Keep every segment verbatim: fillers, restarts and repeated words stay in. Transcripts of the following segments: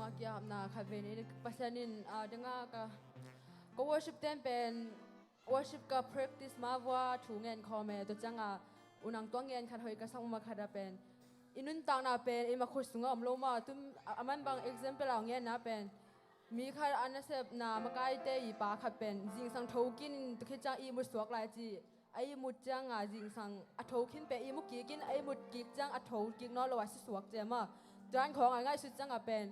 A kiapna khat vei nei Pasian in, ah, danga ka, ka worship ten pen worship ka practice ma vua thu ngen khawm e, tua cianga unang tua ngen khat hoih ka sak ma khat a pen i nuntakna pen i makhut sungah om lo ma, tum a man bang example a ngenna pen mi khat a nasepna makaite i pa khat pen zingsang tho kinin tua khit ciang ihmut suak lai ci. A ihmut cianga zingsang a tho khin pen ihmut kikin a ihmut kik ciang a tho kik nawn lo a si suak ciam a. Tuan khawng a ngaihsut cianga pen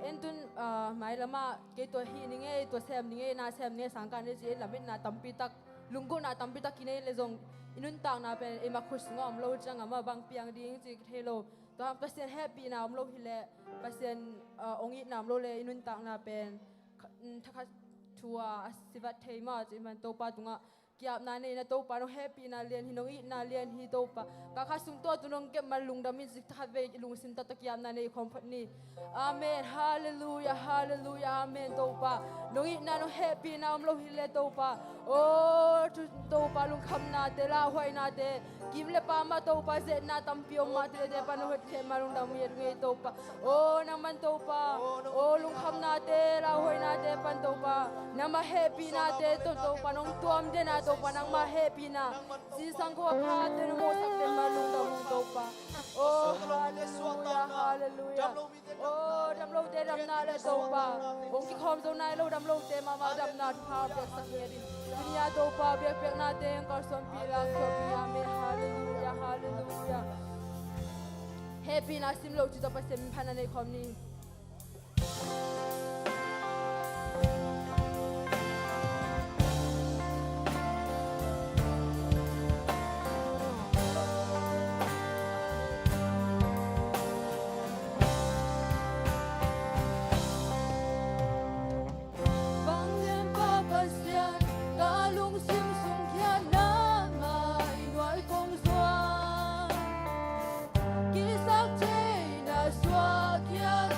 en tun, ah, mailamah kei tua hih ni ngei, tua sem ni ngei, na sem ni ngei, sangkah ni ci, en lametna tampi tak, lunggulhna tampi tak kinei le zong i nuntakna pen i makhut sungah om lo cianga mah bang piang ding ci ka thei lo. Tua Pasian hehpihna om lo hileh, Pasian, ah, ong itna om lo le i nuntakna pen kha-, mm, thakhat thu a a sivat thei mah ci man Topa tungah kiapna nei na Topa, nong hehpihna lian hi, nong itna lian hi Topa. Ka kha sung tua tu nong kep man lungdam in zik thakhat vei lungsim taktak kiapna nei khawm phot ni. Amen. Halleluia, halleluia, amen Topa. Nong itna nong hehpihna om lo hileh Topa, o, tu Topa lungkhamnate, lauhuainate, kim le pam ah Topa zetna tampi om mah tete pan nong hotkhiat ma lungdam uh hi ngei Topa. O nangman Topa, o lungkhamnate, lauhuainate pan Topa, nangmah hehpihnate tawh Topa nong tuam den a Topa, nangmah hehpihna zingsang khua phate nong mawhsak den ma lungdam uh Topa. O halleluia, halleluia. O damlote damna le Topa, hong kikhawm zo nai lo damlote mahmah damna thupha piaksak ngiat in. Tuni a Topa biakpiaknate hong kalsuanpih, laksawpih. Amen. Halleluia, halleluia. Hehpihna sim lo ci tawh Pasian min phatna nei khawm ni. Bang lian pa Pasian, ka lungsim sung khiatna mah i nuai kong zuan. Kisaktheihna suak khiat,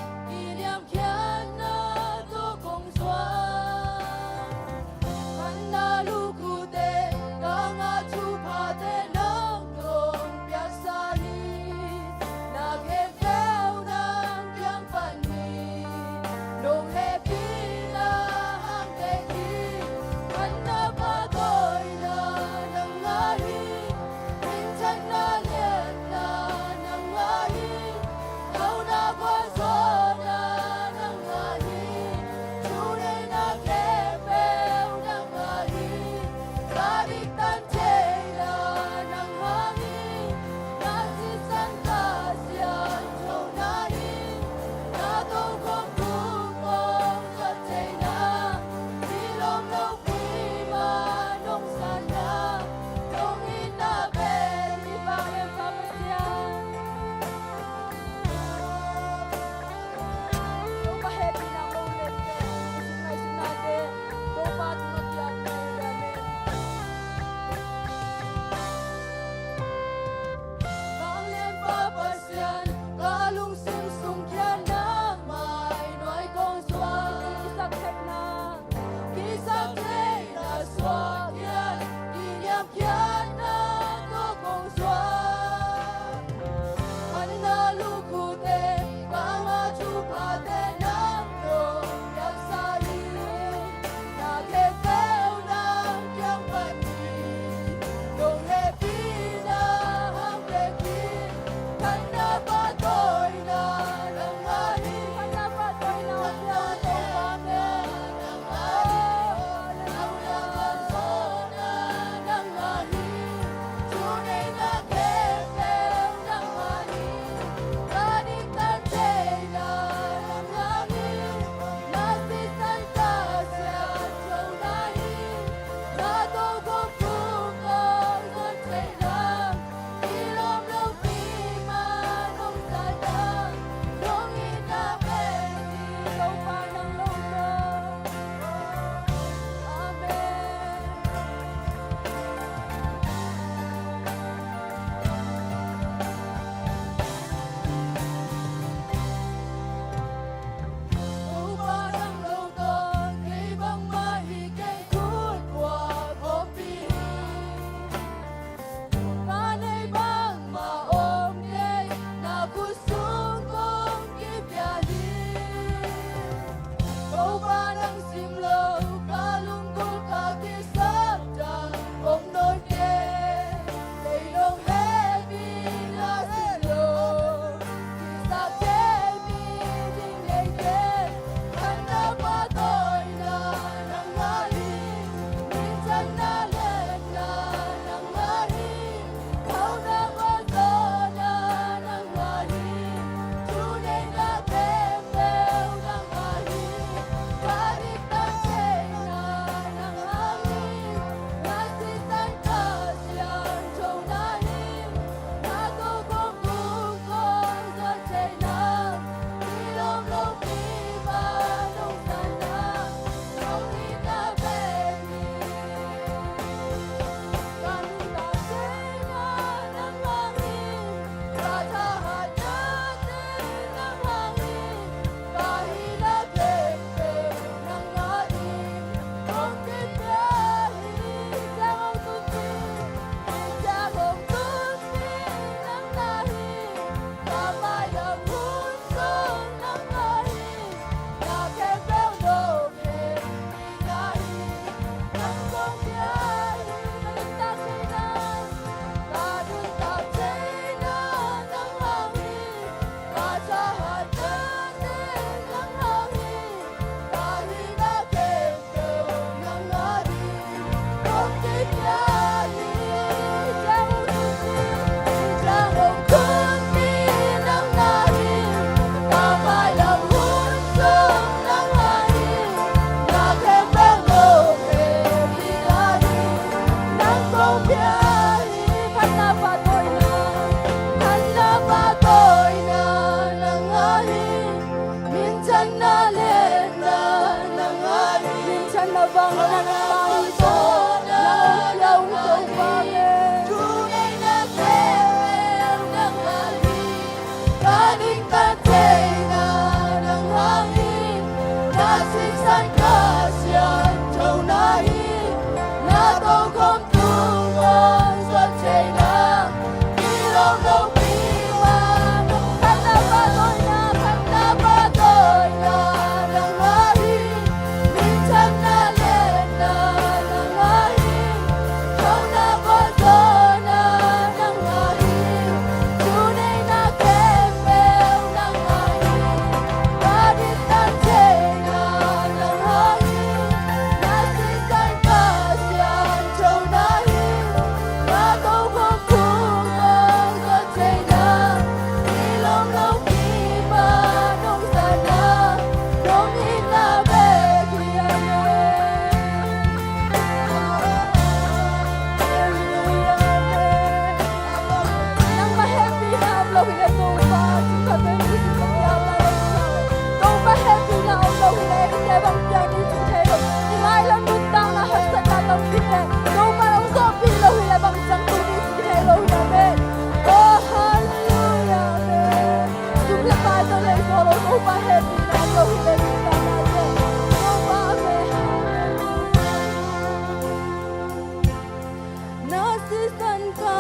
Na sisan Kha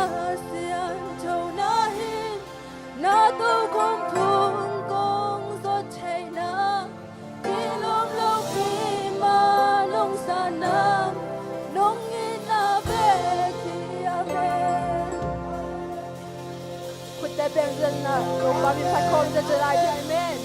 siangtho na hi in, na tokhom phung kong zot theihna, kilawm lo pi mah nong sanna, nong itna bek hi. Amen. Khutte beng zenna, Topa min phat khawm zenzen lai hi. Amen.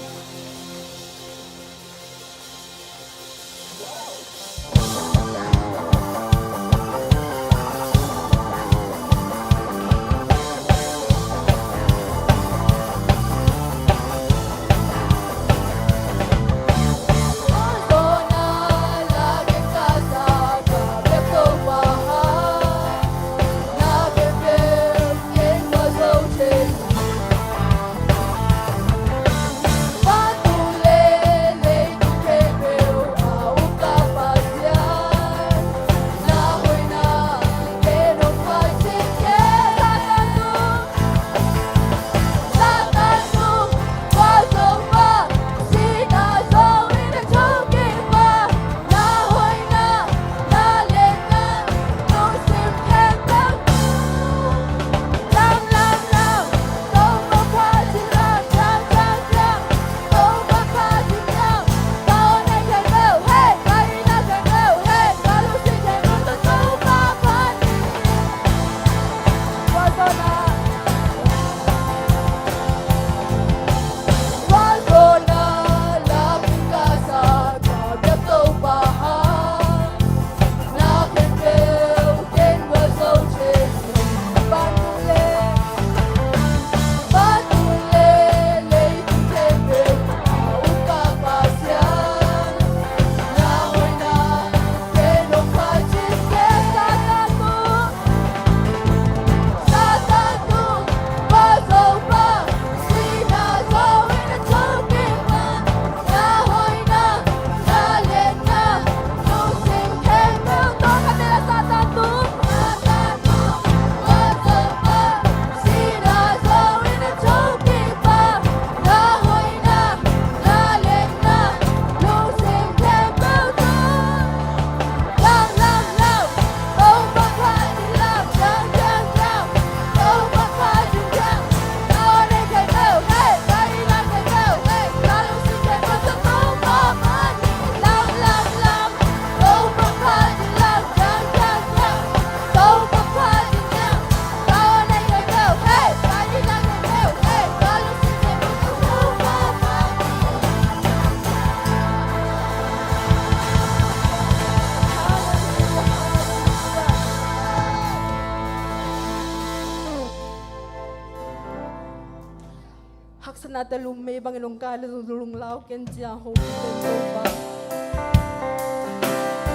Haksatnate lum mei bangin hong kai leh lunglau ken ci-a hopih ken Topa.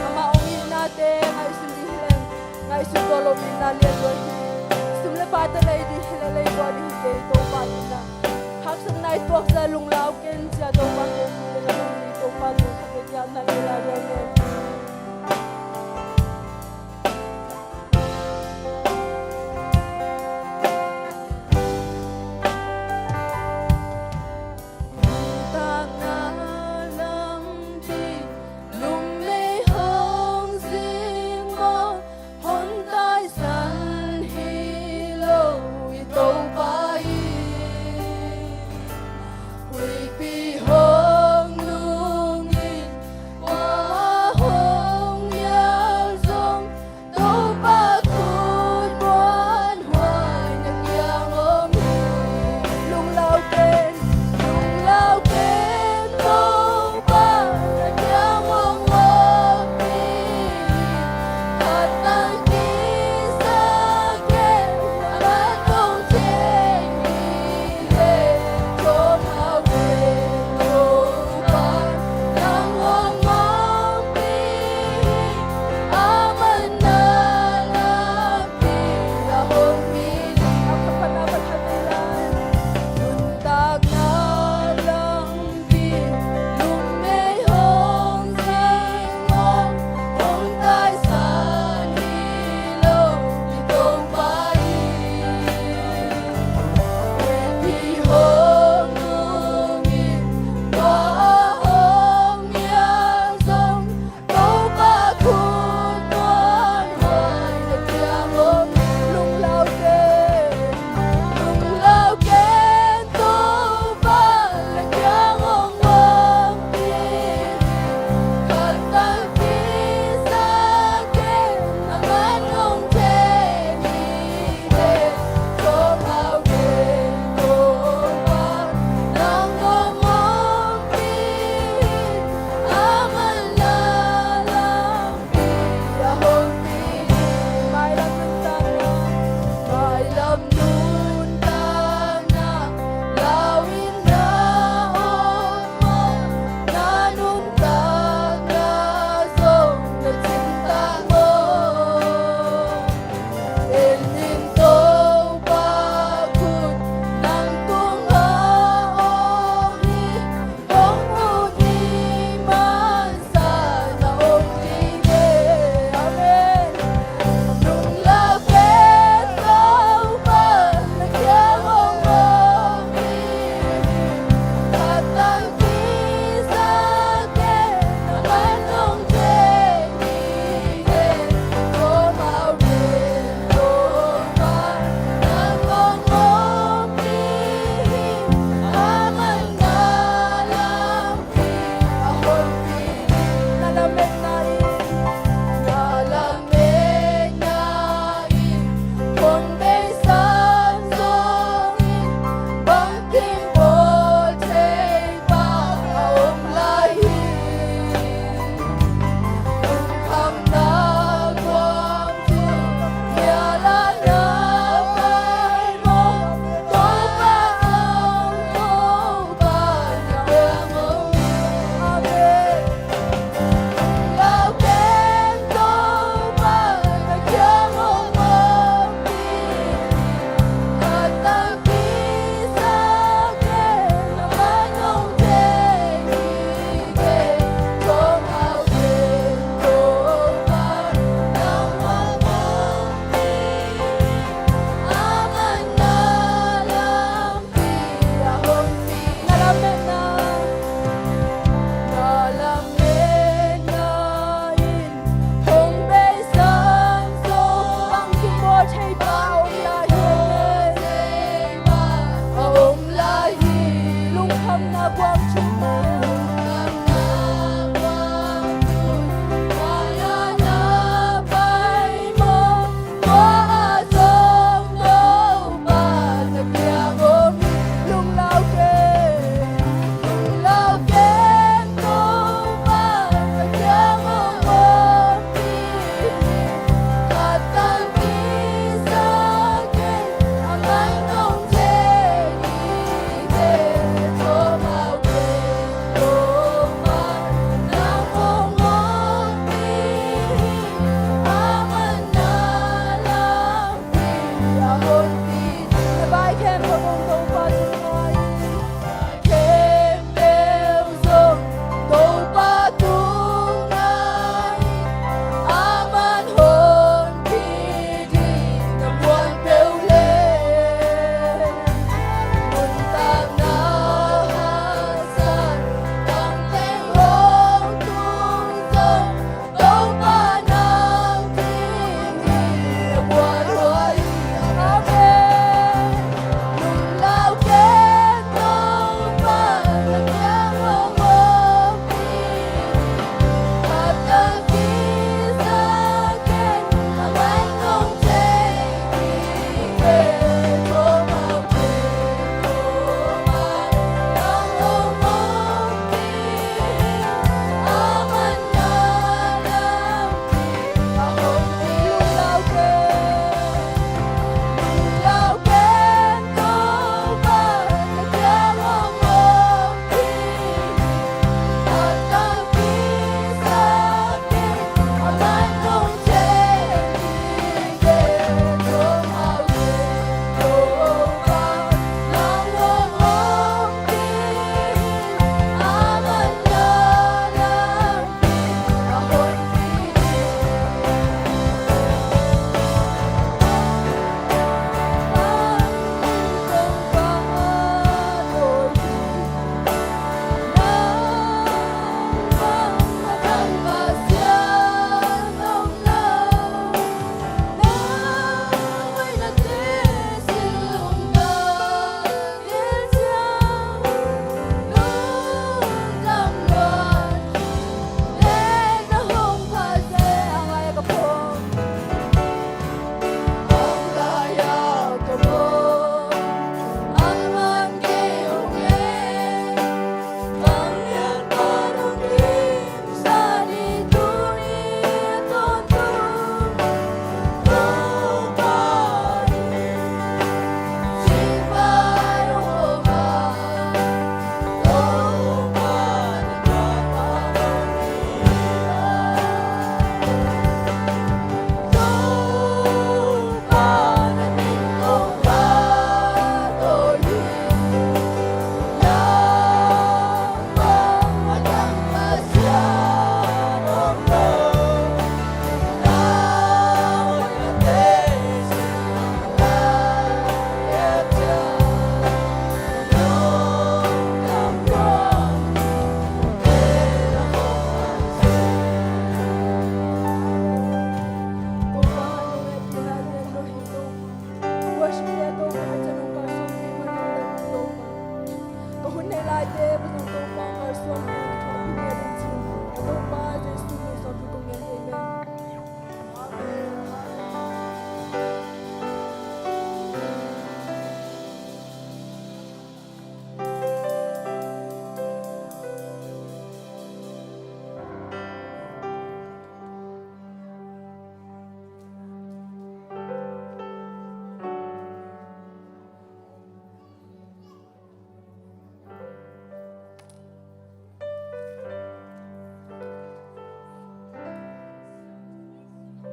Amah hong itnate ngaihsun ding hileng, ngaihsun tuan lo itna lianzaw hi. Sum le paite lei ding hileh leituah ding hi kei Topa itna. Haksatna i tuak zia lunglau ken ci-a Topa hopih ken, a hong hi Topa, Topa ken ci-a na lei lai lian ken.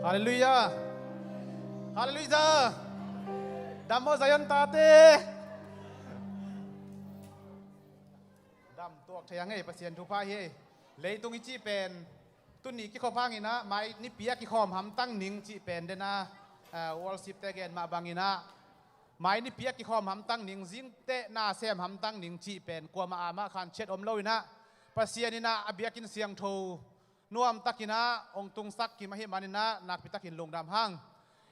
Halleluiah. Halleluiah. Dam maw Zion tate. Dam tuak thei a ngei, Pasian thupha hi. Leitung i cih pen tuni kikhop hanginah mai nipi a kikhawm hamtang ning cih pen dena, ah, worship te gen mah banginah mai nipi a kikhawm hamtang ning, zingteh na sem hamtang ning cih pen kuamah amah khan chet om lo inah Pasian inah a biakinn siangtho nuamtakinah hong tungsak kim ahih maninah nakpitakin lungdam hang.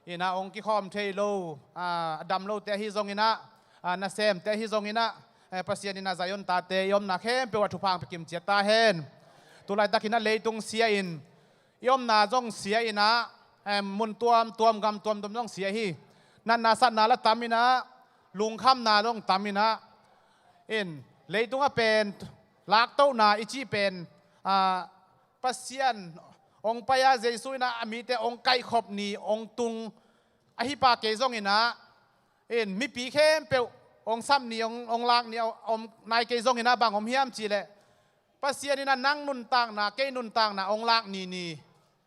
Inah hong kikhawm thei lo, ah, a dam lote ahi zonginah, ah, nasemte ahi zonginah, eh, Pasian inah Zion tate i omna khempeuh ah thupha hong pia kim ciat ta hen. Tulaitakinah leitung sia in i omna zong sia inah, em, mun tuamtuam gam tuamtuam zong sia hi. Natna satna la tam inah, lungkhamna zong tam inah, in leitungah pen laktohna i cih pen, ah, Pasian hong pai a Jesu inah a mite hong kaihkhop ni hong tung ahi pah kei zonginah, in mipi khempeuh hong sap ni hong, hong lak ni a om nai kei zonginah bang om hiam cihleh Pasian inah nang nuntakna, kei nuntakna hong lak ni ni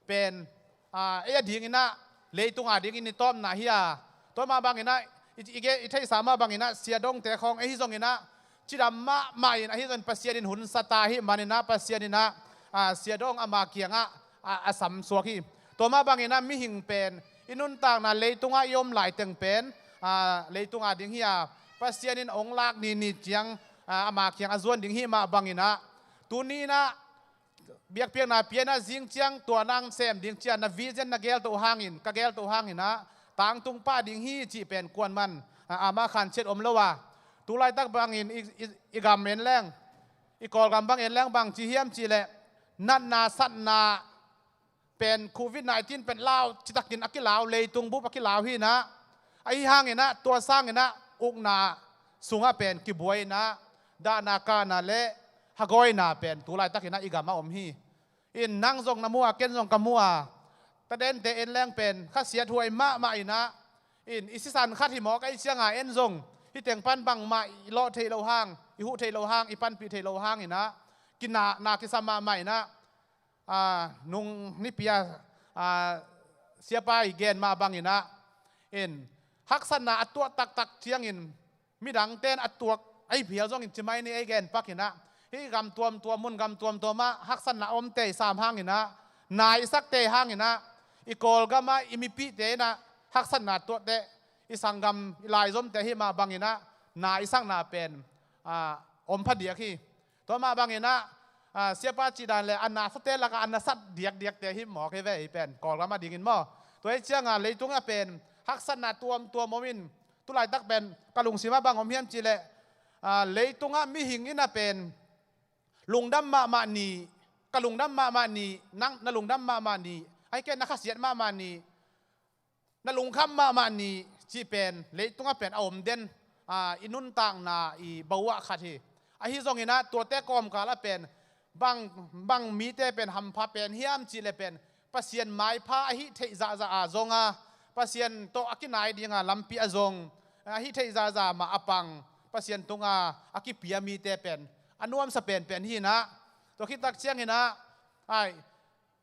pen, ah, ei a dinginah leitung a dingin i tawpna hi a. Tua mah banginah i, i, i theihsa mah banginah sia dongte khawng ahi zonginah cidam mahmah in ahi zongin Pasian in hun sa ta ahih maninah Pasian inah, ah, sia dong ama kiangah, ah, a samsuak hi. Tua mah banginah mihing pen i nuntakna leitungah i om laiteng pen, ah, leitung a ding hi a, Pasian in hong lak ni ni ciang, ah, ama kiang a zuan ding hi mah banginah tuni inah biakpiakna pianah zing ciang tua nang sem ding ciang na vision na geltoh hangin, ka geltoh hanginah tangtung pah ding hi cih pen kuanman, ah, amah khan chet om lo a. Tulaitak bangin i, i, i gam en leng, i Kawlgam bang en leng bang ci hiam cihleh natna satna pen covid nineteen pen lau citakin a kilau, leitung bup a kilau hinah, ahi hanginah tua sanginah ukna sungah pen kibuai inah dahna kahna le hagawina pen tulaitakinah i gam a om hi. In nang zong na mu a, ken zong ka mu a, tadente en leng pen khasiat huai mahmah inah, in i sisan khat hi mawk ahi cianga en zong hih teng pan bangmah i lawh theih loh hang, i huh theih loh hang, i panpih theih loh hanginah kinahna kisa mahmah inah, ah, nung nipi a, ah, siapa i gen mah banginah, in haksatna a tuah taktak ciangin midangte in a tuak ahi phial zongin cimai ni ei gen pakinah hih gam tuamtuam, mun gam tuamtuamah haksatna a omte i sam hanginah, na i sakte hanginah, i Kawlgamah i mipihte inah haksatna tuahteh i sanggam i laizomte hih mah banginah na i sakna pen, ah, om phadiak hi. Tua mah banginah, ah, siapa cihdan le a nasate lakah a nasat diakdiakte hi mawk hi ve, i pen Kawlgam a dingin maw. Tua hi cianga leitungah pen haksatna tuamtuam om in, tulaitak pen ka lungsimah bang om hiam cihleh, ah, leitungah mihing inah pen lungdam mahmah ni, ka lungdam mahmah ni, nang na lungdam mahmah ni, ahi kei na khasiat mahmah ni, na lungkham mahmah ni cih pen leitungah pen a om den, ah, i nuntakna i bawah khat hi. Ahi zonginah tuate kawmkalah pen bang, bang mite pen hampha pen hiam cihleh pen Pasian maipha ahi theih zahzah a zonga, Pasian tawh a kinai dinga lampi a zong, ahi theih zahzah mah a pang, Pasian tunga a kipia mite pen a nuamsa penpen hinah. Tua khittak cianginah, ai,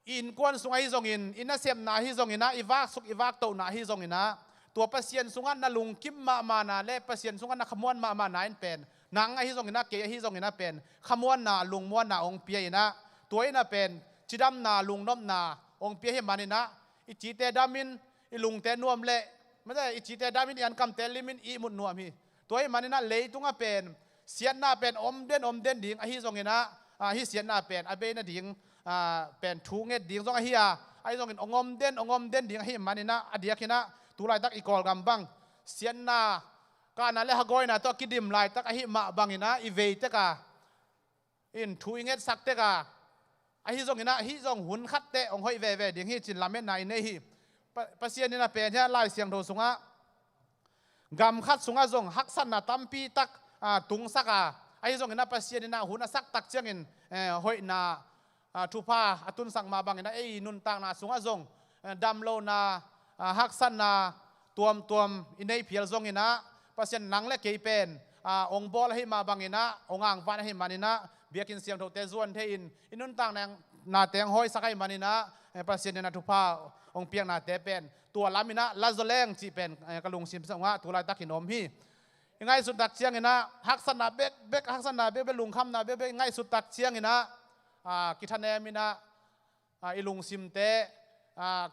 i innkuan sung ahi zongin, i nasepna ahi zonginah, i vaksuk i vaktohna ahi zonginah, tua Pasian sungah na lungkim mahmahna le Pasian sungah na khamuan mahmahna in pen, nang ahi zonginah, kei ahi zonginah pen khamuanna, lungmuanna hong pia inah, tua inah pen cidamna, lungnopna hong pia hi maninah, i cite damin, i lungte nuam leh, mate, i cite damin, i ankamte limin, i ihmut nuam hi. Tua hi maninah leitungah pen siatna pen om den, om den ding ahi zonginah, ah, hih siatna pen a bei nading, ah, pen thu nget ding zong ahi a, ahi zongin hong om den, hong om den ding ahi maninah, a diakinah tulaitak i Kawlgam bang siatna kahna le hagawina tawh a kidim laitak ahi mah banginah i veitek a, in thu i ngetsak tek a, ahi zonginah hih zong hun khatteh hong hoih veve ding hi cin lametna i nei hi. Pa-, Pasian inah pen hiah Lai Siangtho sungah gam khat sungah zong haksatna tampi tak, ah, tungsak a, ahi zonginah Pasian inah hun a sak tak ciangin, eh, hoihna, ah, thupha a tunsak mah banginah ei nuntakna sungah zong, eh, damlohna, ah, haksatna tuamtuam i nei phial zonginah Pasian nang le kei pen, ah, hong bawl ahi mah banginah, hong angvan ahi maninah, biakinn siangthote zuan thei-in i nuntakna teng hawisak ahih manin ah, eh, Pasian in a thupha hong piaknate pen tua lam in ah la zaw leng cih pen, eh, ka lungsim sungah tu laitakin om hi. I ngaihsut tak ciangin ah haksatna bekbek, haksatna bekbek, lungkhamna bekbek i ngaihsut tak ciangin ah, ah, kithanem in ah, ah, i lungsimte, ah,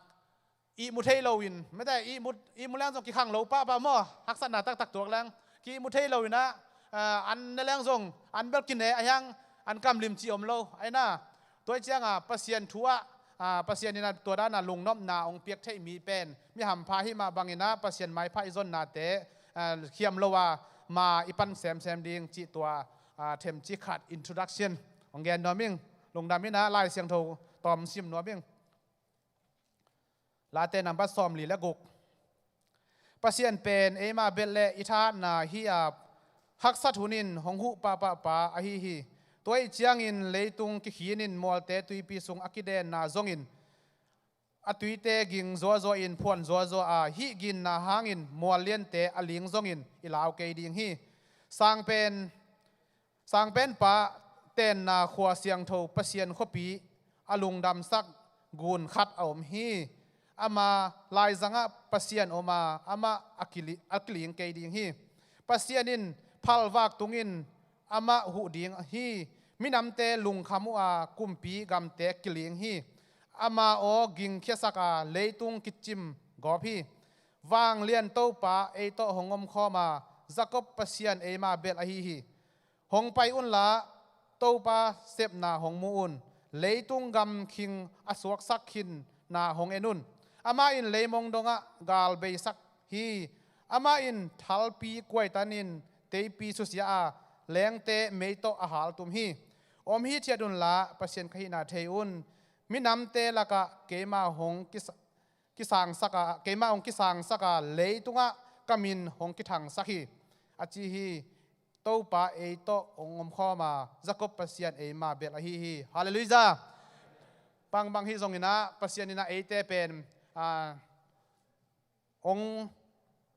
ihmu thei loin, mete ihmu, ihmu leng zong kikhang lo pahpah maw, haksatna taktak tuak leng, kiihmu thei loin ah, ah, an ne leng zong an bel kine a hiang, an kamlim cih om lo ahi na. Tua hi ciangah Pasian thu ah, ah, Pasian in ah tua dan a lungnopna hong piak theih mi pen mi hampha hi mah bangin ah Pasian maipha i zonnate, ah, khiam lo a ma i pan semsem ding cih tua, ah, themcik khat introduction hong gen nuam ing. Lungdam in ah Lai Siangtho tawm sim nuam ing. Late nambat sawmli le guk. Pasian pen eima belh le i thahatna hi a, haksat hun in hong huh pahpah pa ahi hi. Tua ahih ciangin leitung kikhin in mualte tuipi sung a kidenna zongin a tuite ging zuazua in phuan zuazua a, hih ginna hangin mual liante a ling zongin i lau kei ding hi. Sang pen Sangpenpa tenna khua siangtho Pasian khuapi a lungdamsak gun khat a om hi. Ama laizangah Pasian om a, amah a kili-, a kiling kei ding hi. Pasian in phalvak tungin amah huh ding hi. Minamte lungkham uh a, kumpi gamte kiling hi. Ama aw gingkhiasak a, leitung kicim gawp hi. Vanglian Topa ei tawh hong omkhawm a, Jakob Pasian eima belh ahi hi. Hong pai unla, Topa sepna hong mu un. Leitung gam khing a suaksak khinna hong en un. Amah in leimong dongah gal beisak hi. Amah in thalpi kuaitanin teipi susia a, lengte mei tawh a haltum hi. Om hithiat unla, Pasian ka hihna thei un. Minamte lakah keima hong kisa-, kisangsak a, keima hong kisangsak a, leitungah ka min hong kithangsak hi, a ci hi. Topa ei tawh hong omkhawm a, Jakob Pasian eima belh ahi hi. Halleluiah. Bangbang hi zongin ah, Pasian in ah eite pen, ah, hong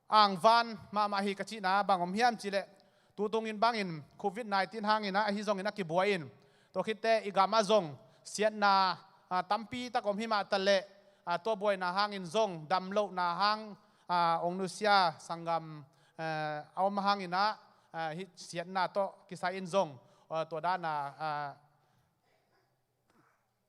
angvan mahmah hi ka cihna bang om hiam cihleh, tutungin bangin covid nineteen hangin ah, ahi zongin ah kibuai in, tua khitteh i gamah zong siatna, ah, tampi tak om hi mah taleh, ah, tua buaina hangin zong damlohna hang, ah, hong nusia sanggam, eh, a om hangin ah, ah, hih siatna tawh kisai in zong, ah, tua dan a, ah,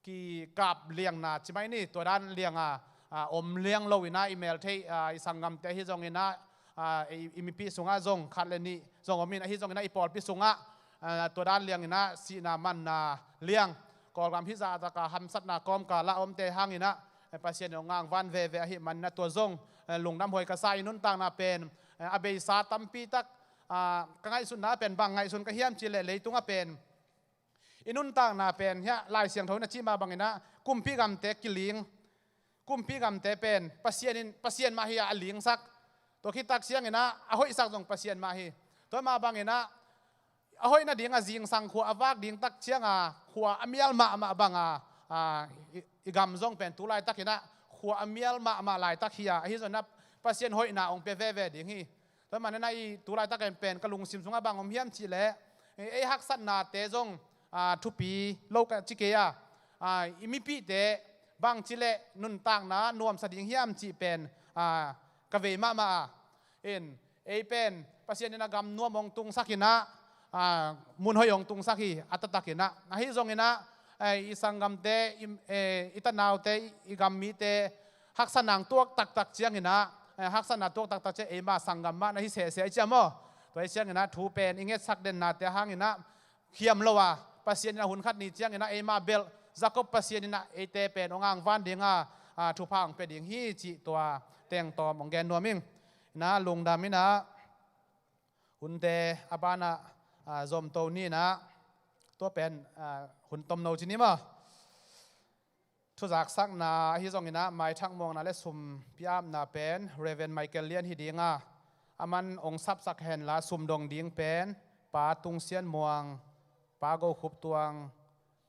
kikap liangna ci mai ni, tua dan liang a, ah, om liang lo in ah i meltheih, ah, i sanggamte ahi zongin ah, ah, i, i mipi sungah zong khat le nih zong om in, ahi zongin ah i pawlpi sungah, ah, tua dan liang in ah sihna manna liang, Kawlgam hih zahtak a hamsatna kawmkal ah a omte hangin ah, eh, Pasian in hong angvan veve ahih manin ah tua zong, eh, lungdam huai ka sa. I nuntakna pen, eh, a beisa tampi tak, ah, ka ngaihsutna pen bang ngaihsun ka hiam cihleh, leitungah pen i nuntakna pen hiah Lai Siangtho in a cih mah bangin ah kumpi gamte kiling, kumpi gamte pen Pasian in, Pasian mah hi a, a lingsak. Tua khit tak ciangin ah a hoihsak zong Pasian mah hi. Tua mah bangin ah a hoih nading a zingsang khua a vak ding tak ciang a, khua a mial mahmah bang a, a, i, i gam zong pen tu laitakin ah khua a mial mahmah laitak hi a, ahi zongin ah Pasian hoihna hong pia veve ding hi. Tua manin ah i tu laitak en pen ka lungsim sungah bang om hiam cihleh, ei, ei haksatnate zong, ah, thupi lo ka ci kei a, ah, i mipihte bang cihleh nuntakna nuamsa ding hiam cih pen, ah, ka vei mahmah a. In, ei pen Pasian in a gam nuam hong tungsak in ah, ah, mun hoih hong tungsak hi, a taktak in ah. Ahi zongin ah, eh, i sanggamte, i, eh, i tanaute, i, i gam mite haksatna tuak taktak ciangin ah, eh, haksatna tuak taktak ciang eima sanggam mah na hi sehseh ahi ciang maw. Tua hi ciangin ah thu pen i ngetsak dennate hangin ah khiam lo a, Pasian in ah hun khat ni ciangin ah eima belh, Jakob Pasian in ah eite pen hong angvan ding a, ah, thupha hong pia ding hi cih tua teng tawm hong gen nuam ing. In ah lungdam in ah hunte a banah, ah, zomto ni in ah, tua pen, ah, hun tomno ci ni maw. Thuzaksakna ahi zongin ah maithak muangna le sum pia-apna pen Reverend Michael Lian hi ding a, aman hong sapsak henla sum dong ding pen Pa Tung Sian Muang, Pa Go Khup Tuang,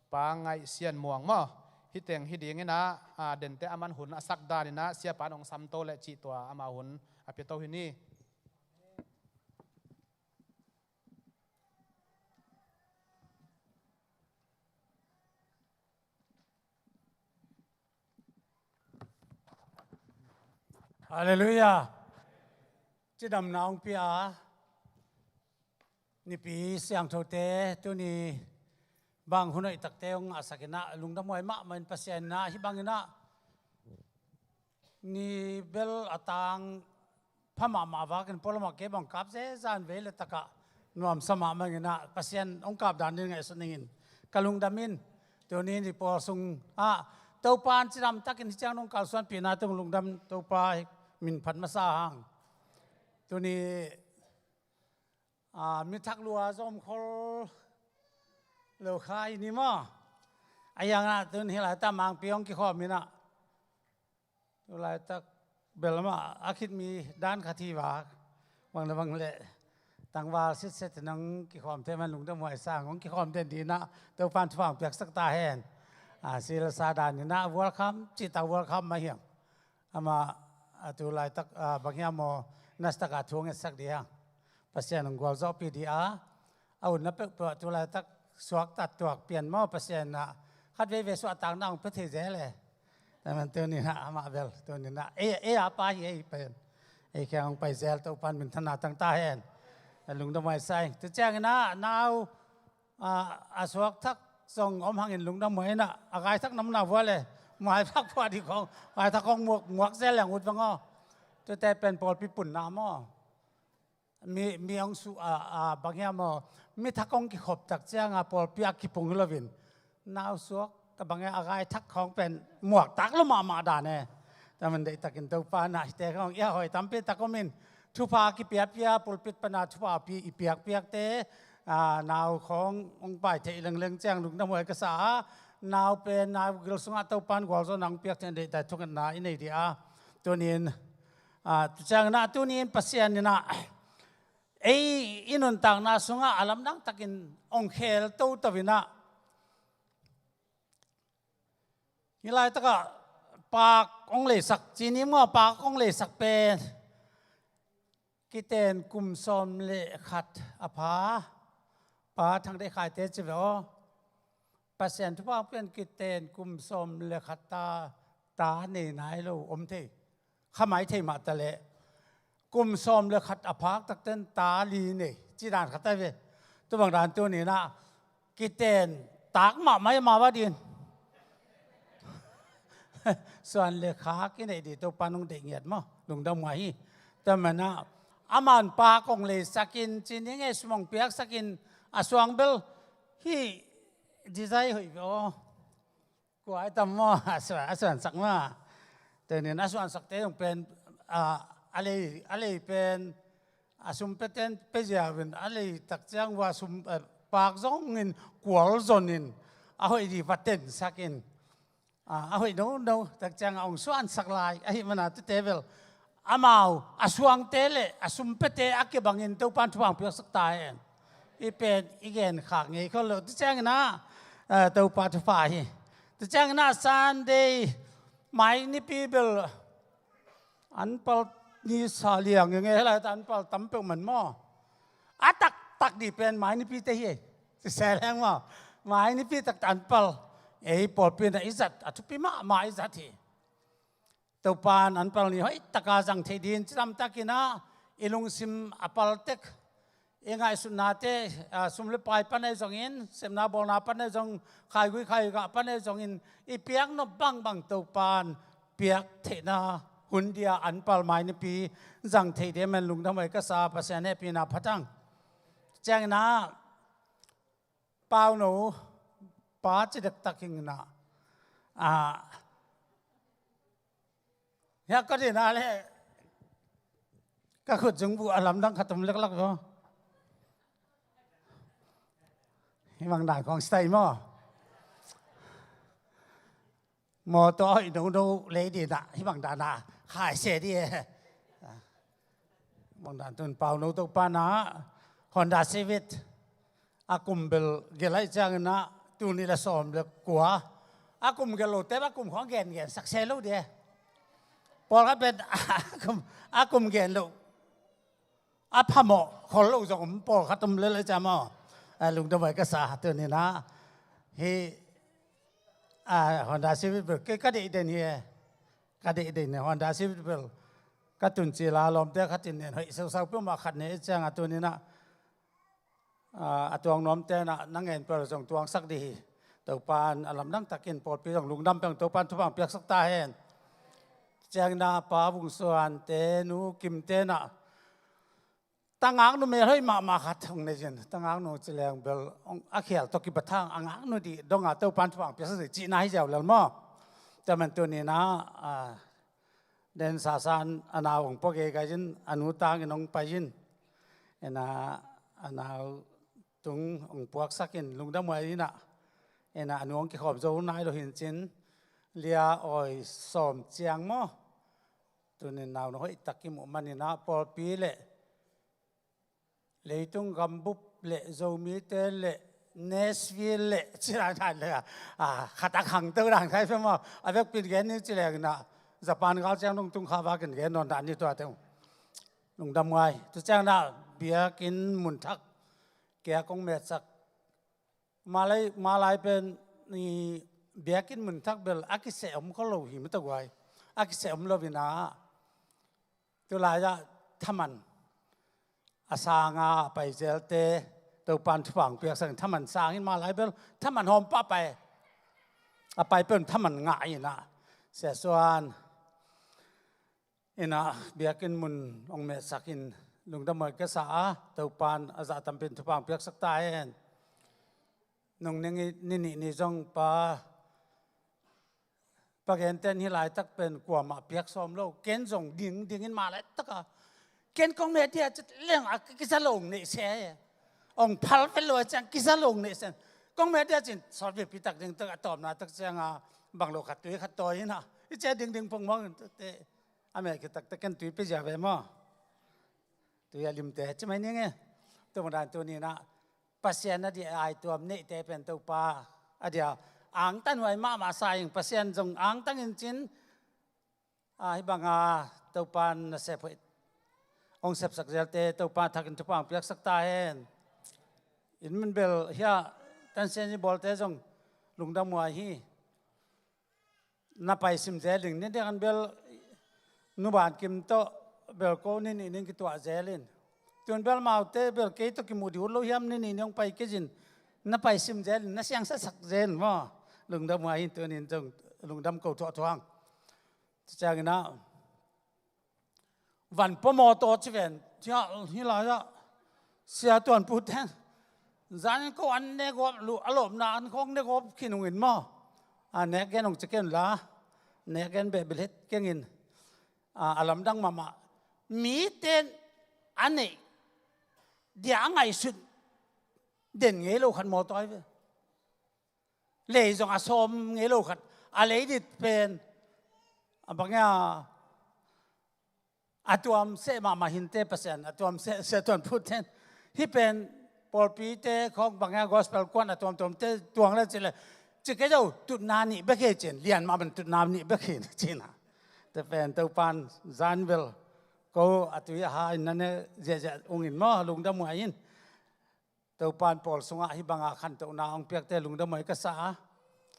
Pa Ngaih Sian Muang maw. Hih teng hi ding in ah, ah, dente aman hun a sak dan in ah siapa in hong samto leh cih tua amau hun a piato hi ni. Halleluiah. Cidamna hong pia a, Nipi siangthote, tuni bang hun hoih takte hong ngahsak in ah, lungdam huai mahmah in Pasian in ah, hih bangin ah ni bel a tang pha mahmah vakin pualamah kei bang kap zezan vei le takah nuamsa mahmah in ah, Pasian hong kap dan ding ngaihsut ning in ka lungdam in, tuni ni pawl sung ah Topa in cidam takin hih ciang nong kalsuanpihna tung lungdam Topa min phat masa hang. Tuni, ah, mi thak lua zom khol lo kha hi ni maw? A hiang ah tun hi laitak mangpi hong kikhawm in ah, tu laitak bel mah a khit mi dan khat hi vak, bang le bang le tangval sitset in hong kikhawm thei man lungdam huai sa hang, hong kikhawm den ding in ah Topa in thupha hong piaksak ta hen. Ah, sila sa dan in ah welcome cih ta, welcome mah hiang. Amah a tu laitak, ah, bang hiam maw, nasiatak a thu hong etsak ding a, Pasian hong gualzawhpih ding a, a utna peuhpeuh ah tu laitak suaktat tuak pian maw, Pasian in ah khat veivei suahtakna hong pia thei zel e. Tua man tuni in ah amah bel tuni in ah ei, ei a pa hi ei pen, ei kiang hong pai zel, Topa in minthanna tang ta hen. Lungdam huai sa ing. Tu ciangin ah nau, a, a suakthak zong om hangin lungdam huai in ah, a gaithak namna vua le, maithak phuah dih khong, gaithak khong muak, muak zel leng ut vang aw. Tute pen pawlpi punna maw? Mi, mi hong su, a, a, bang hiam maw? Mi thak hong kikhop tak ciang a pawlpi a kipung hi loin, nau suak ka bang e, a gaithak khong pen muak tak lo mahmah dan e. Tua man deihtakin Topa in ah hihte khong i a hoih tampi tak om in, thupha kipiapia, pulpit pana thupha pi, i piakpiakte, ah, nau khong hong pai theih lengleng ciang lungdam huai ka sa a, nau pen nau gil sungah Topa in gualzawhna hong piak theih in deihtak thungetna i nei ding a. Tunin, ah, tu ciangin ah tunin Pasian in ah ei i nuntakna sungah a lamdang takin hong khel toto in ah, hih laitakah paak hong leisak, cining maw, paak hong leisak pen kiten kum sawm le khat a pha Pa Thang Deih Khaite ci ve aw. Pasian thupha pen kiten kum sawm le khat ta, ta nei nai lo om thei, kha mai thei mah ta leh, kum sawm le khat a phak takten ta li nei, ci dan khat ai ve. Tua bang dan tunin ah kiten tak mahmah i mau a din, suan le khak i neih ding Topa in hong deih ngiat maw, lungdam huai hi. Tua man ah aman paak hong leisak in, cining e, sum hong piaksak in, a suang bel hih design hoih ve aw. Kua ai tam maw, a suan, a suansak maw. Tunin a suansakte zong pen, a, a lei, a lei pen a sum peten pia ziau in, a lei tak ciang vua sum, eh, paak zongin kual zonin a hoih ding va tensak in, a, a hoih nono tak ciang a hong suansak lai ahih mana tute bel amau a suangte le a sum piate a kibangin Topa in thupha hong piaksak ta hen. I pen i gen khak ngei khol lo. Tu ciangin ah, eh, Topa thupha hi. Tu ciangin ah Sunday mai nipi bel an pal ni sa liang nge, hih laitak an pal tam peuh man maw. A taktak ding pen mai nipite hi. Siseh leng maw, mai nipi taktak an pal. Ei pawlpi in ah i zat, a thupi mahmah i zat hi. Topa in an pal ni hoih taka zang thei dingin cidam takin ah i lungsim a pal tek, i ngaihsutnate, a, sum le pai pan ahi zongin, sepna bawlna pan ahi zong, khaigui khaigah pan ahi zongin, i piaknop bangbang Topa in piak theihna hun dia an pal mai nipi zang thei ding man lungdam huai ka sa, Pasian hehpihna phat hang. Ciangin ah Pauno pa ci dektak hing in ah, a, hiah ka din a leh ka khut zungbuh a lamdang khat om leklak lo. Hih bang dan khong style maw? Mawtaw hoih nono lei ding ah hih bang dan a khai se ding e. Bang dan tun Pauno Topa in ah Honda Civic a kum bel gelh ahih ciangin ah tul nih le sawm le kua, a kum gelh lote a kum khong gengensak se lo ding e. Pawlkhat pen a kum, a kum gen loh a phamawh khol lo zong om, pawlkhat om lel ahih ciang maw. A, lungdam huai ka sa. Tunin ah hih, a, Honda Civic bel kei ka deih den hi e. Ka deih den hi, Honda Civic bel Ka tun cil a lawmte khat in nen hoih sausau peuhmah khat nei ciangah tuni-in ah, a tuang nuamte in ah na ngen peuh zong tuangsak dih hi. Topa'n a lamdang takin pawlpi zong lungdam peuh, Topa'n thupha piaksak ta hen. Ciangin ah Pa Vung Suante, Nu Kimte in ah tangaknu melhoih mahmah khat hong nei in, tangaknu ci leng bel a khial tawh kipat hang a ngaknu dih dong a Topa'n thupha piaksak dih cihna hi ziau lel maw. Tua man tuni-in ah, a, den sasan a nau hong pua geigai in, a nu tangin hong pai in, ina a nau tung hong puaksak in, lungdam huai in ah, ina a nu hong kikhawm zo nai lo hi in cin, lia awi sawm ciang maw. Tuni-in nau na hoih tak kimuh manin ah pawlpi le leitung gambup le Zomite le Nashville le ci dan dan le, a, khat a khangto dan khai peuh maw. A vekpi in gen ni ci leng in ah Japan gal ciang dong tung kha vakin gen nawn dan ni tuate. Lungdam huai. Tu ciangin ah biakinn mun thak kia kong metsak. Malai, malai pen i biakinn mun thak bel a kiseh om kho lo hi mah ta guai. A kiseh om lo in ah, tulai-ah thaman a sang a pai zelte Topa'n thupha piaksak in, thaman sang in, malai bel thaman hawm pah pai. A pai pen thaman ngah in ah, Sia Suan in ah biakinn mun hong metsak in lungdam huai ka sa a, Topa'n a zah tampi in thupha piaksak ta hen. Nung ni, ni nih ni zong Pa, Pa Genten hih laitak pen kuamah piak sawm lo. Ken zong ding, ding in mah laitak a, ken kong met dia ci leng a kisa lo hong neih se. Hong phal vet lo a ciang kisa lo hong neih se. Kong met dia cin sawt vekpi tak ding tak a tawpna tak ciang a bang lo khat tui khat tawi in ah, i cia ding ding pongmawk in te. A meh khit takte ken tui pia zia ve maw. Tui a limte ci mai ning e. Tua mah dan tuni-in ah Pasian a dia aituam neihte pen Topa a dia angtan huai mahmah sa ing. Pasian zong angtang in cin, a, hih banga Topa'n nasep hoih hong sepsak zelte Topa thakin thupha piaksak ta hen. Inn mun bel hiah tansian i bawlte zong lungdam huai hi. Na pai sim zel ding, ni ding an bel Nu Ban Kim tawh bel ko ni nih ning kituah zel in. Tun bel amaute bel kei tawh kimu dih ut lo hiam, ni nih ning hong pai kei zin. Na pai sim zel in, na siangsasak zel in maw. Lungdam huai hi, tuni-in zong lungdam ko thuah thuang. Tua ciangin ah van pua mawtaw ci ven, cia hih lai-ah Sia Tuan Pu ten zan ko an ne gawp, a lawpna an khawng ne gawp khin ung in maw. A nek gen ung ci kei un la, nek gen beh bilhet keng in, a, a lamdang mahmah. Mite a neih dia a ngaihsut den ngei lo khat mawtaw hi ve. Lei zong a sawm ngei lo khat, a lei dit pen a bang ia, a tuam seh mahmah hinte Pasian, a tuam seh, Sia Tuan Pu ten. Hih pen pawlpite khawng bang ia gospel kuan a tuamtuamte tuang le ci le, ci kei zo, tutna nih bek hi cin, lian mahmah tutna nih bek hi cin a. Tua pen Topa'n zan bel ko a tui a ha in na ne ziahziah ung in maw, lungdam huai in. Topa'n pawl sungah hih banga khantohna hong piakte lungdam huai ka sa a.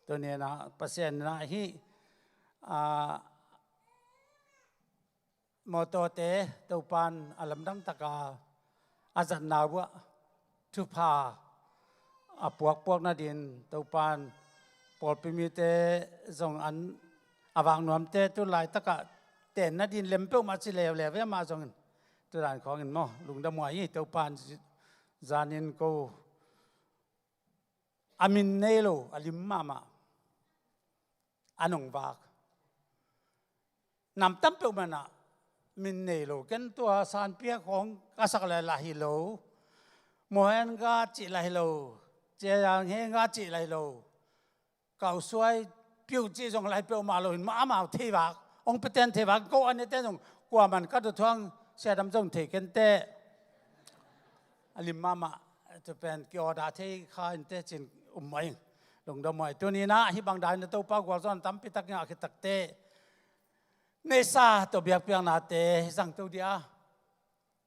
Tuni-in ah Pasian in ah hih, a, mawtawte Topa'n a lamdang taka a zatna uh ah thupha a puakpuak nadin Topa'n pawlpi mite zong an a vak nuamte tu laitakah tenna din lem peuhmah ci leuleu ve, amah zongin. Tudan khawngin maw, lungdam huai hi. Topa'n zanin ko a min nei lo, a lim mahmah a nong vak. Nam tam peuh manah min nei lo, ken tua sanpia khawng ka sak le lah hi lo. Mohen ga cih lah hi lo. Ciayang he ga cih lah hi lo. Kau suai piu cih zong lai peuhmah lo in, mah amau theivak, hong peten theivak, ko a nete zong kuaman ka dothuang siadam zong thei kente. A lim mahmah, tu pen ki-order thei kha inte cin um mah ing. Lungdam huai. Tuni-in ah hih bang dan na Topa gualzawhna tampi tak ngah khit takte neihsa tawh biakpiaknate zangto dih a.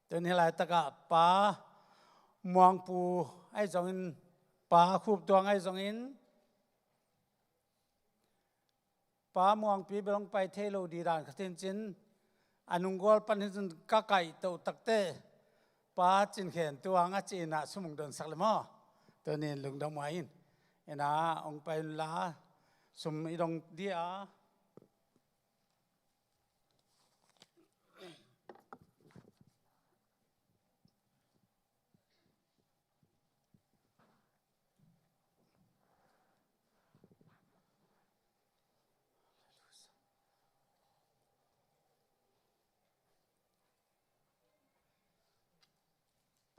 Tuni laitakah Pa Muangpu ahi zongin, Pa Khup Tuang ahi zongin, Pa Muangpi bel hong pai thei lo dih dan khat hi in cin, A nunggual pan hi zun ka kaih toh takte, Pa Cin Khen Tuang a ci-in ah sum hong donsak le maw? Tuni in lungdam huai in. Ina hong pai unla, sum i dong dia.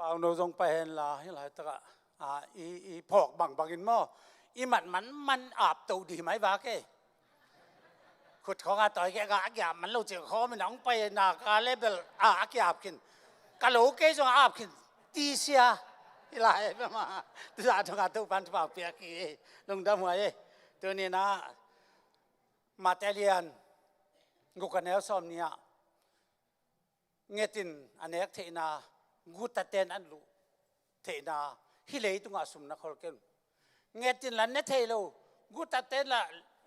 Pauno zong pai hen la, hih laitakah, a, i, i phawk bangbang in maw, i mat man man ap to dih mai vak e. Khut khawng a tawi kei ka a kiap man lo cih khawm in a hong pai nak a le bel a, a kiap khin. Ka lo kei zong a ap khin ti sia. Hih lai bel ma. Tuza thong a Topan thupha piak hi. Lungdam huai e. Tuni in ah Mate lian guk a neu sawm nih ah ngetin a nek theihna, guta ten an luh theihna, hih leitungah sum na khol kei un. Ngetin la ne thei lo, guta ten la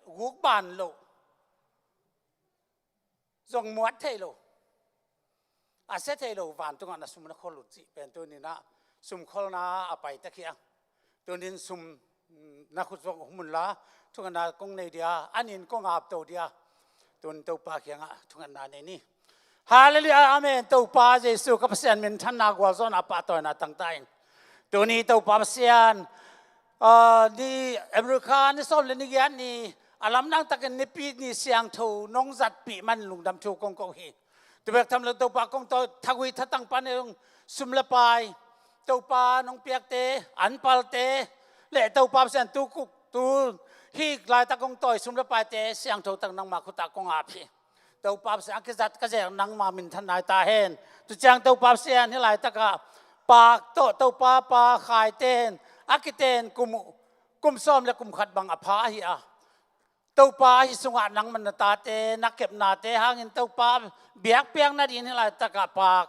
guk ban lo, zong muat thei lo, a sia thei lo, vantungah na sum na khol un cih pen tuni in ah sum kholna a pai ta khiang. Tuni in sum, mm, na khut zong hum unla, thungetna kong nei dia, a nin kong ap to dia. Tun Topa kiangah thungetna nei ni. Halleluiah, amen. Topa Jesu ka Pasian minthanna gualzawhna pahtawina tangta in. Tuni Topa Pasian, ah, ni America ni sawm le ni giat ni, a lamdang takin nipi ni siangtho nong zatpih man lungdam thu kong ko hi. Tubek tham lo Topa kong tawi thagui thatang pan hong sum le pai, Topa nong piakte, an palte, le Topa Pasian tu kuk tu hih laitak kong tawi sum le paite siangtho tak nangma khutah kong ap hi. Topa Pasian a kizat ka zek nangma minthan nai ta hen. Tu ciang Topa Pasian hih laitakah Pak tawh Topa Pa Khai ten a kiten kum uh, kum sawm le kum khat bang a pha ahi a, Topa, hih sungah nangman na tate na kepnate hangin Topa biakpiakna dingin hih laitakah Pak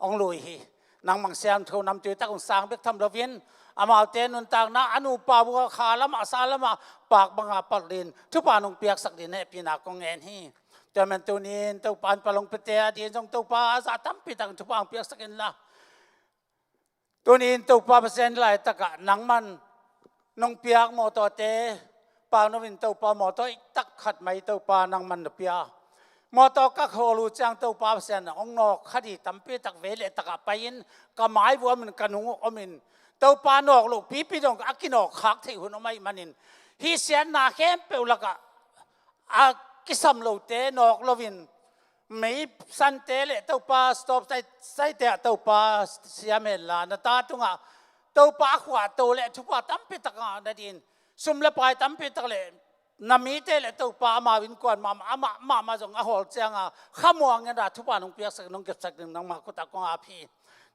hong lui hi. Nangmah siangtho namtui tak hong sang bek tham loin amaute nuntakna a nupa bua kha lamah sa lamah Pak banga palh dingin thupha nong piaksak dingin hehpihna kong ngen hi. Tua man tunin Topa in palong pete a dingin zong Topa a zah tampi takin thupha hong piaksak inla. Tunin Topa Pasian laitakah nangman nong piak mawtawte, Pauno in Topa mawtaw i tak khat mai Topa nangman na pia. Mawtaw ka khawl uh ciang Topa Pasian hong nawk kha dih tampi tak vei le takah pai-in ka mai uh omin ka nung uh omin Topa nawk loh pipi dong a kinawk khak theih hun om ahih manin hih siatna khempeuh lakah a kisam lote nawk loin mei sante le Topa stop sai, saite ah Topa siam henla na ta tungah Topa a khuahto le thupha tampi tak ngah nadin sum le pai tampi tak le na mite le Topa amau innkuan mahmah amah mahmah zong a hawl cianga khamuang ngena thupha nong piaksak nong kepsak ding nangmah khutah kong ap hi.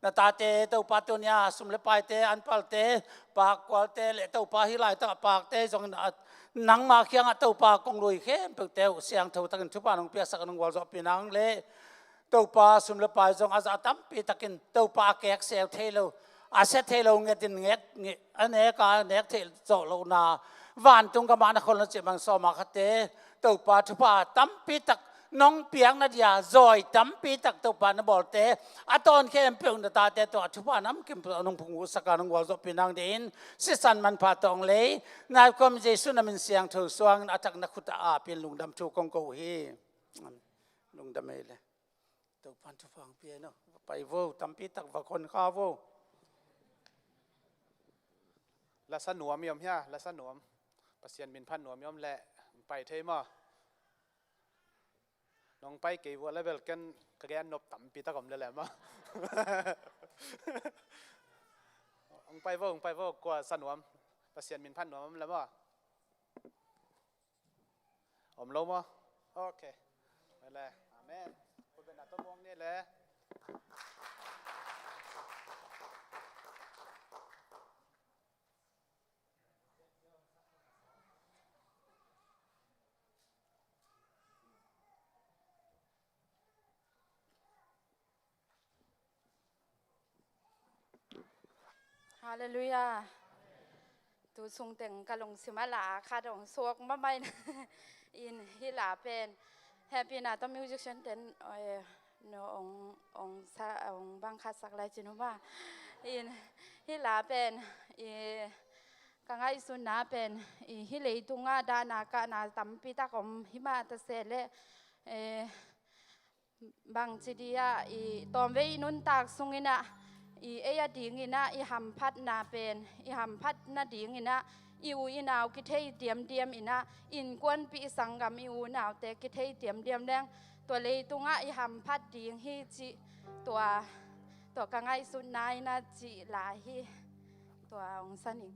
Na tate Topa tunia sum le paite, an palte, Pak kualte le Topa hih laitakah Pakte zong in a, nangma kiangah Topa kong lui khempeuhte uh siangtho takin thupha nong piaksak nong gualzawhpih nang le Topa sum le pai zong a zah tampi takin Topa a kekseu thei lo, a sia thei lo ngetin ngek, nge-, a nek a nek theih zawh lohna vantung gamah na khol na cih bang sawma khate Topa thupha tampi tak nong piakna dia zawi tampi tak Topa na bawlte a tawn khempeuh na tate tawh a thupha namkim nong phung uh saka nong gualzawhpih nang dingin sisan manpha tawng lei naikhom Jesu na min siangtho suangin a thak na khut a apin lungdam thu kong ko uh hi. Lungdam ei le. Topan thupha hong pia no. Pai vo, tampi tak va khon kha vo. Lasa nuam i om hia, lasa nuam. Pasian min phat nuam i om le, pai thei maw. Nong pai kei vua le bel ken ka gen nop tampi tak om le le maw. Hong pai vo, hong pai vo, kua sa nuam. Pasian min phat nuam om le maw. Om lo maw? Ok. Amen. Khut beng na tawh muang ni le. Halleluiah. Tu sungteng ka lungsim a la khat hong suak mahmah in, in hih la pen Happy na tawh musician ten, eh, no ong, ong sa, ong bang khat sak lai cin uh ma. In, hih la pen, i, ka ngaihsutna pen, i, hih leitungah dahna kahna tampi tak om hi mah ta se leh, eh, bangci dih ah, i, tawmvei i nuntak sungin ah, i, ei a dingin ah, i hamphatna pen, i hamphat nadingin ah, i u i nau kithei diamdiam in ah, innkuanpih sanggam i u naute kithei diamdiam leng, tua leitungah i hamphat ding hi cih, tua, tua ka ngaihsutna in ah cih la hi, tua ong sa ning.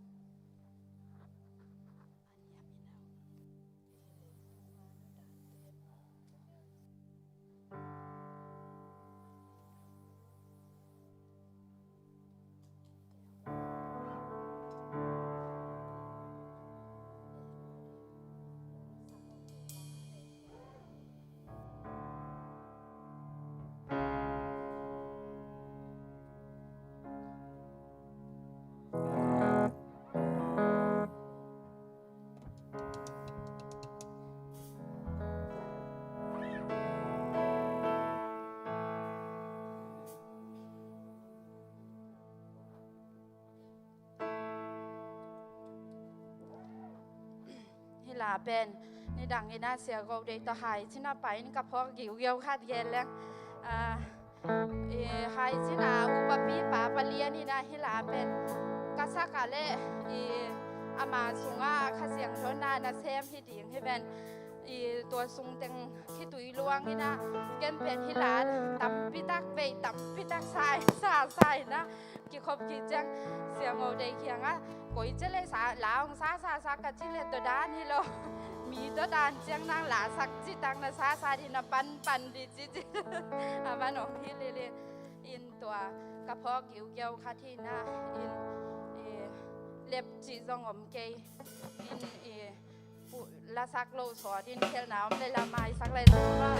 Hih la pen, nidang in ah Sia Go Dei tawh Haicin ah pai in ka phawk giugiau khat gen leng. Ah, i, Haicin ah upapi pa palian in ah hih la pen ka sak a leh, i, ama sungah Kha Siangtho na nasem hi ding hi ven. I, tua sung teng khitui luang in ah, ken pen hih la tampi tak vei, tampi tak sa, sa, sa in ah, kikhop khit ciang Sia Go Dei kiangah, koi ci leh sa, la ong sa, sa, sa ka ci leh tua dan hi lo. Mi tua dan ciang nang la sak ci tak na sa, sa dih na pan, pan dih ci ci. Aman ong hi lili in tua ka phawk giugiau khat hi na in, i, lep cih zong om kei in, i, lasak lo sawt in khelhna om leh la maisak lai zo mah.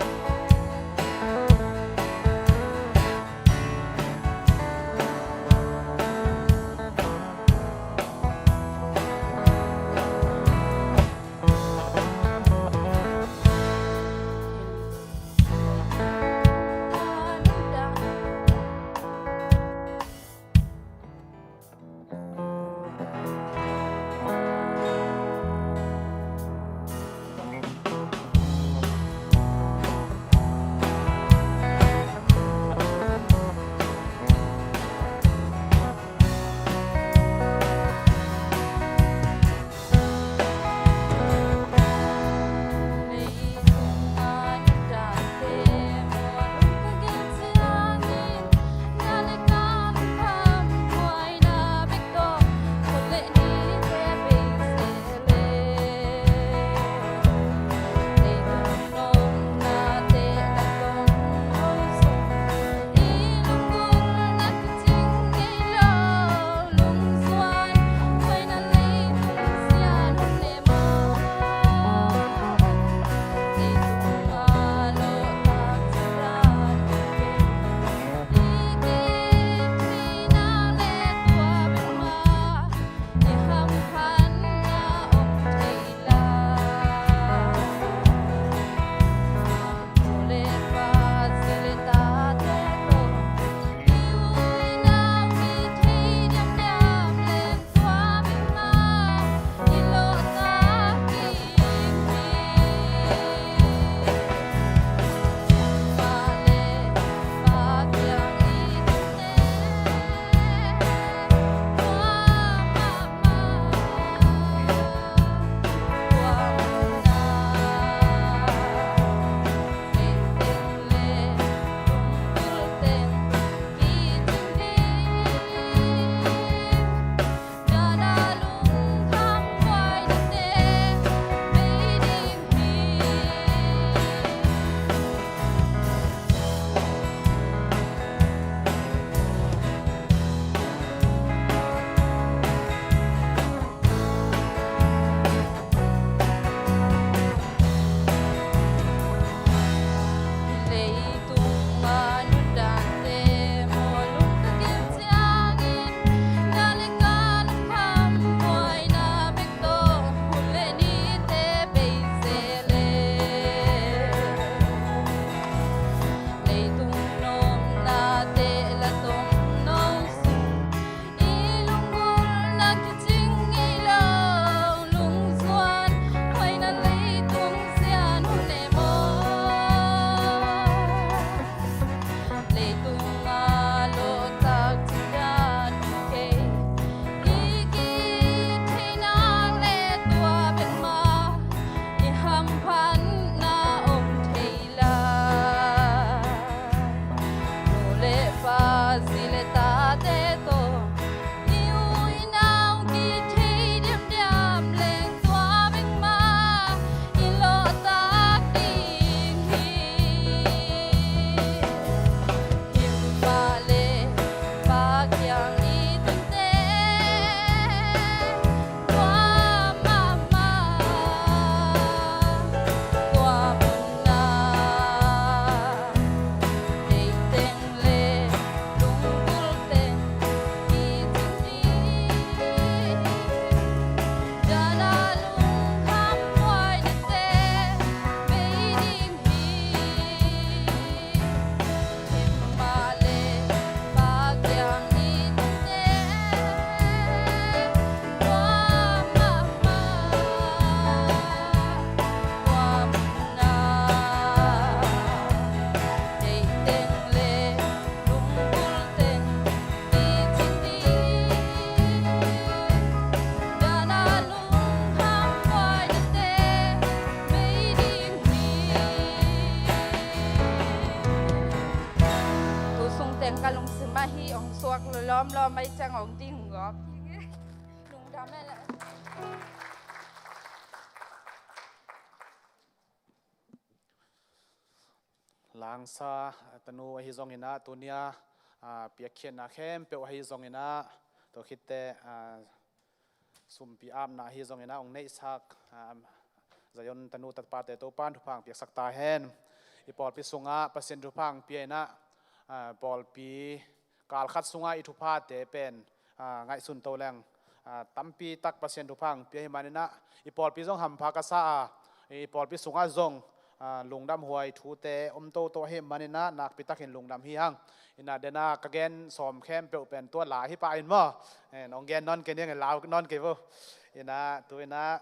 Phatna om thei lai, nu le pa, zi le tate tawh, i u i nau kithei diamdiam leng, tua bek mah i lawhtak ding hi. Him mah le Pa kiang i tungte, tua mahmah, tua munah hei teng le lunggulh teng i cing ding. Dan a lungkham huai nate bei ding hi. Him mah le Pa kiang i tungte, tua mahmah, tua munah hei teng le lunggulh teng i cing ding. Dan a lungkham huai nate bei ding hi. Tu sung teng ka lungsim ah hih hong suak lawmlawm ahih ciang hong ding hong gawp. Lungdam e le. Langsa, ah, tanu ahi zongin ah, tuni-a, ah, piakkhiatna khempeuh ahi zongin ah, tua khitteh, ah, sumpi apna ahi zongin ah, hong neihsak, ah, Zion tanu tapate Topan thupha hong piaksak ta hen. I pawlpi sungah Pasian thupha hong pia in ah, ah, pawlpi kal khat sungah i thuphate pen, ah, ngaihsun to leng, ah, tampi tak Pasian thupha hong pia ahih manin ah, i pawlpi zong hampha ka sa a, i pawlpi sungah zong, ah, lungdamhuai thute om toto ahih manin ah, nakpi takin lungdam hi hang. In ah, den a ka gen sawm khempeuh pen tua la hi pah in maw. Eh, hong gen nawn kei ning, lau nawn kei vo. In ah, tu in ah,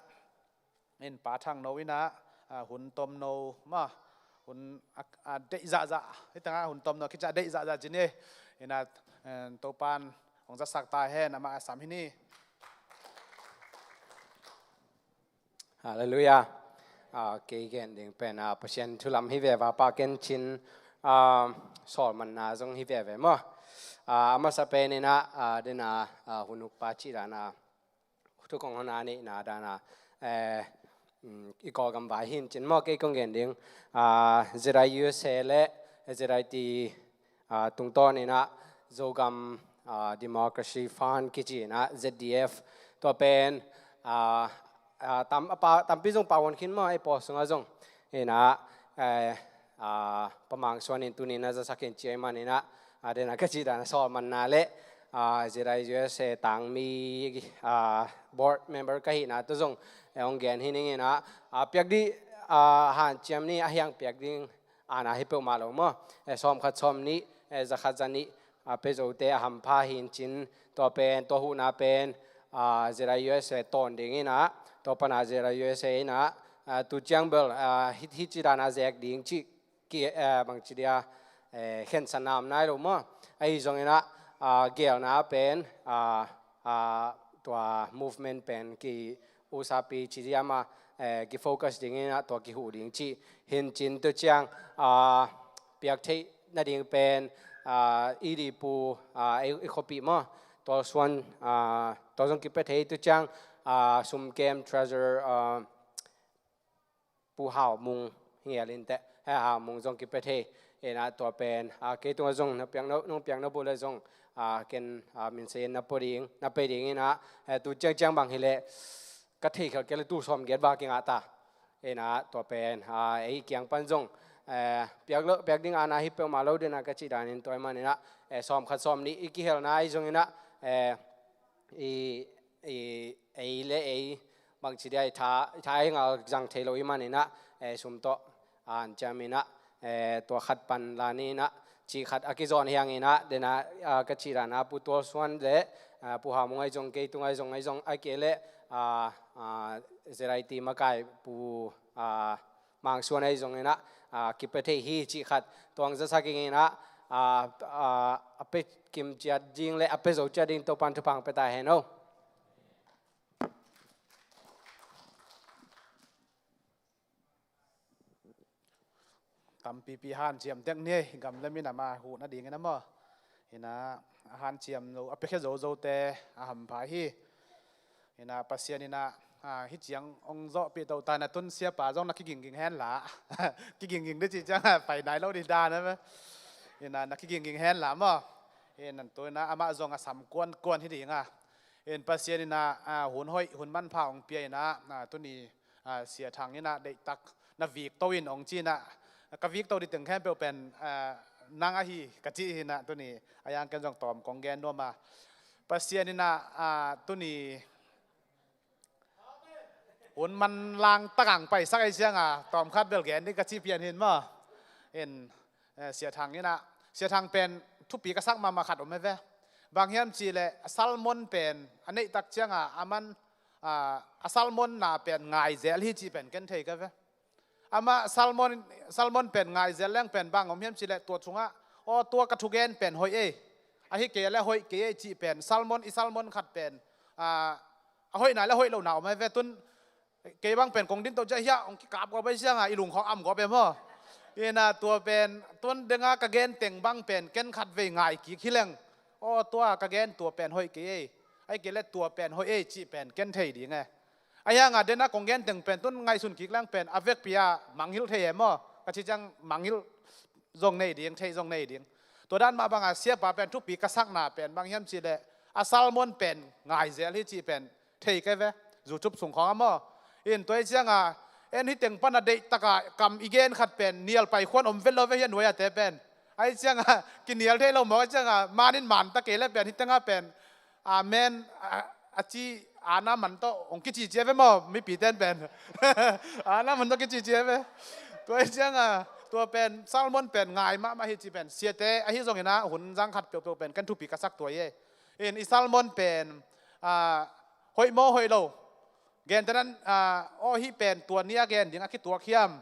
in Pa Thang No in ah, ah, hun tomno mah, hun a, a deih zahzah, hih tengah hun tomno khit ciang a deih zahzah ci ni. In ah, eh, Topan hong zatsak ta hen, amah a sam hi ni. Halleluiah. Ah, kei gen ding pen, ah, Pasian thu lam hi veve a, Pa Ken Chin, ah, sawlmanna zong hi veve maw. Ah, a masa pen in ah, ah, den a, ah, hun ukpa cih dan a, thu kong hon a neihna dan a, eh, mm, i Kawlgam vai hi in cin maw, kei kong gen ding. Ah, Z I U S A le Z I T, ah, tungtawn in ah Zogam, ah, Democracy Fund kici in ah Z D F, tua pen, ah, ah, tam, a pa, tampi zong pau hon khin maw, ei pawl sungah zong. In ah, eh, ah, Pa Mang Suan in tuni in ah zatsak in ci ahih manin ah, ah, den a ka cih dan a sawlmanna le, ah, Z I U S A tangmi, ah, board member ka hihna tawh zong, eh, hong gen hi ning in ah, ah, piak dih, ah, hanciam ni, a hiang piak ding, ana hi peuhmah lo maw. Eh, sawm khat sawm nih, eh, za khat za nih, ah, pia zote a hampha hi in cin, tua pen, tua huhna pen, ah, Z I U S A tawn ding in ah, tua pan a Z I U S A in ah, ah, tu ciang bel, ah, hih, hih ci dan a zek ding cih ki, eh, bangci dia, eh, khensatna om nai lo maw. Ahi zongin ah, ah, gelna pen, ah, ah, tua movement pen ki usapi ci dia mah, eh, ki focus ding in ah tua kihuh ding cih hi in cin, tu ciang, ah, piak theih nading pen, ah, i di pu, ah, i, i khuapi maw, Tual Suan, ah, tua zong kipia thei, tu ciang, ah, sum kem treasurer, ah, Pu Hau Mung hi ngel in teh, he Hau Mung zong kipia thei. In ah tua pen, ah, kei tungah zong na piak na, nong piak na bul le zong, ah, ken, ah, min sei in na pia ding, na pia ding in ah, eh, tu ciangciang bang hi leh ka thei khelh kei le tul sawm giat val kingah ta. In ah tua pen, ah, ei kiang pan zong, eh, piak lo, piak ding ana hi peuhmah lo, den a ka cih dan in tua ahih manin ah, eh, sawm khat sawm nih i kihelna ahi zongin ah, eh, i, i, ei le ei, bangci dia, i tha, i tha i ngal zang thei lo ahih manin ah, eh, sum tawh, ah, hanciam in ah, eh, tua khat pan la ni in ah, cih khat a kizawn hi hang in ah, den a, ah, ka cih dan a Pu Tual Suan le, ah, Pu Hau Mung ahi zong, kei tung ahi zong, ahi zong, ahih kei leh, ah, ah, Z I T makai Pu, ah, Mang Suan ahi zongin ah, ah, kipia thei hi cih khat tua hong zatsak ing in ah, ah, ah, a pia kim ciat ding le a pia zo ciat ding Topan thupha hong pia ta hen aw. Tampipi hanciam tek ni ei, gam le minam a huh nadingin a maw. Hi-in ah, a hanciam lo, a piakhia zozote a hampha hi. Hi-in ah, Pasian in ah, ah, hih ciang hong zawhpih to ta-in ah, tun siapa zong na kigingging hen la. Kigingging ding cih ciang ah pai nai lo ding dan a ve. Hi-in ah, na kigingging hen la maw. Hi-in ah, tu-in ah amah zong a sam kuankuan hi ding a. Hi-in Pasian in ah, ah, hun hoih, hun manpha hong pia-in ah, ah, tuni, ah, Sia Thang in ah deihtak na vik to in hong ci-in ah, ka vik to ding teng khempeuh pen, ah, nang ahi ka ci hi-in ah, tuni a yang ken zong tawm kong gen nuam a. Pasian in ah, ah, tuni hun manlang tak a hong paisak ahih ciang ah, tawm khat bel gen ding ka ci pian hi-in maw. Hi-in, eh, Sia Thang in ah, Sia Thang pen thupi ka sak mahmah khat om hi ve. Bang hiam cih leh, a sermon pen a neih tak ciang ah, aman, ah, a sermon-na pen ngai zel hi cih pen ken thei ka ve. Amah sermon, sermon pen ngai zel leng pen bang om hiam cih leh, tua sungah, aw, tua ka thugen pen hoih ei, ahih kei leh hoih kei ei cih pen, sermon, i sermon khat pen, ah, a hoihna le hoih lohna om hi ve. Tun kei bang pen kong din to ciang hiah hong kikap gawp ahih ciang ah, i lungkham gawp e maw. Hi-in ah, tua pen, tun deng a ka gen teng bang pen ken khatvei ngai kik hi leng, aw, tua ka gen tua pen hoih kei ei, ahih kei leh tua pen hoih ei cih pen ken thei ding e. Ahih hang a, den a kong gen teng pen tun ngaihsun kik leng pen a vekpi-a mangngilh thei e maw. Ka cih ciang mangngilh zong nei ding, thei zong nei ding. Tua dan mah bang a, siapa pen thupi ka sakna pen bang hiam cih leh, a sermon pen ngai zel hi cih pen thei ka ve. YouTube sung khawng ah maw. Hi-in tua ahih ciang ah, en hih teng pan a deihtak a kam i gen khat pen nial pai khuan om vet lo ve, hi-a nuai-ate pen. Ahih ciang ah, kinial thei lo mawk ahih ciang ah, man in man ta kei leh pen, hih teng ah pen, amen, a, a ci, ana man tawh hong kicici a ve maw, mipite'n pen. Ana man tawh kicici a ve. Tua ahih ciang ah, tua pen, sermon pen ngai mahmah hi cih pen, siate ahi zongin ah, hun zang khat peuhpeuh pen ken thupi ka sak tua hi ei. Hi-in i sermon pen, ah, hoih maw hoih lo, gentehna-in, ah, aw, hih pen tua ni a gen ding a kituak hiam,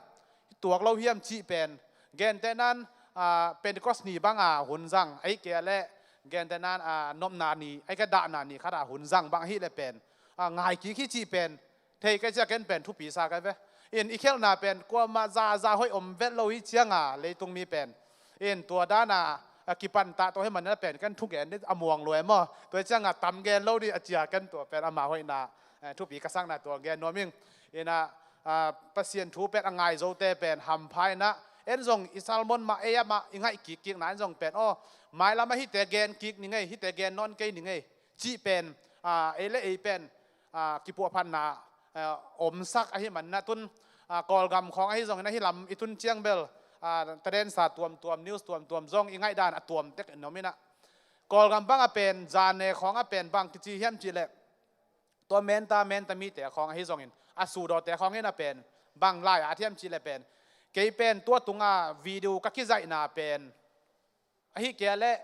kituak lo hiam cih pen, gentehna-in, ah, Pentecost ni bang a hun zang, ahih kei leh, gentehna-in, ah, nopna ni, ahih kei leh dahna ni khat a hun zang bang ahih leh pen, ah, ngai kik hi cih pen thei ka hih ciang ken pen thupi sa ka ve. Hi-in i khelhna pen kuamah zaza hoih om vet lo hi ciang a, leitung mi pen. Hi-in tua dan a, a kipan ta tawh hi manin ah pen ken thugen ding a muang lua e maw. Tua hi ciang a tam gen lo ding a ci a, ken tua pen ama hoihna, eh, thupi ka sakna tua gen nuam ing. Hi-in ah, ah, Pasian thu pen a ngai zote pen hampha hi-in ah, en zong i sermon mah, ei ah mah i ngaih kikkikna en zong pen, aw, mailam ah hihte gen kik ning ei, hihte gen nawn kei ning ei cih pen, ah, ei le ei pen, ah, kipuahphatna, ah, omsak ahih manin ah, tun, ah, Kawlgam khawng ahi zongin ah, hih lam i tun ciang bel, ah, tadensa tuamtuam, news tuamtuam zong i ngaih dan a tuam tek in om in ah. Kawlgam bang a pen, zane khawng a pen bang kici hiam cih leh, tua Menta, Menta mite khawng ahi zongin, a sudawte khawng in a pen, bang lai-at hiam cih leh pen, kei pen tua tung a video ka kizaihna pen, ahih kei leh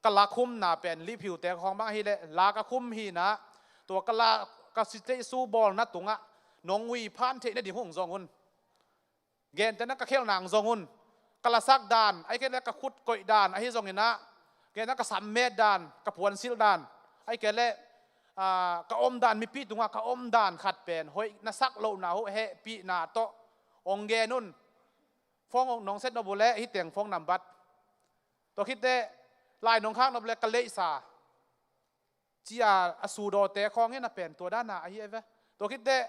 ka lakhumna pen, Liphiute khawng bang ahih leh la ka khum hi-in ah, tua ka la, ka siteihsu bawlna tung ah nong ui phan theih nading hong zong un. Gentehna ka khelhna hong zong un. Ka lasak dan, ahih kei leh ka khut koih dan ahi zongin ah, gentehna ka sam met dan, ka puansilh dan, ahih kei leh, ah, ka om dan, mipi tung ah ka om dan khat pen hoih na sak lohna uh hehpihna tawh hong gen un. Phone nong set nop uh leh, hih teng phone nambat. Tua khit teh, lai nong khak nop leh ka leihsa, ci a, a sudawte khawng in a pen tua dan a ahi e ve. Tua khit teh,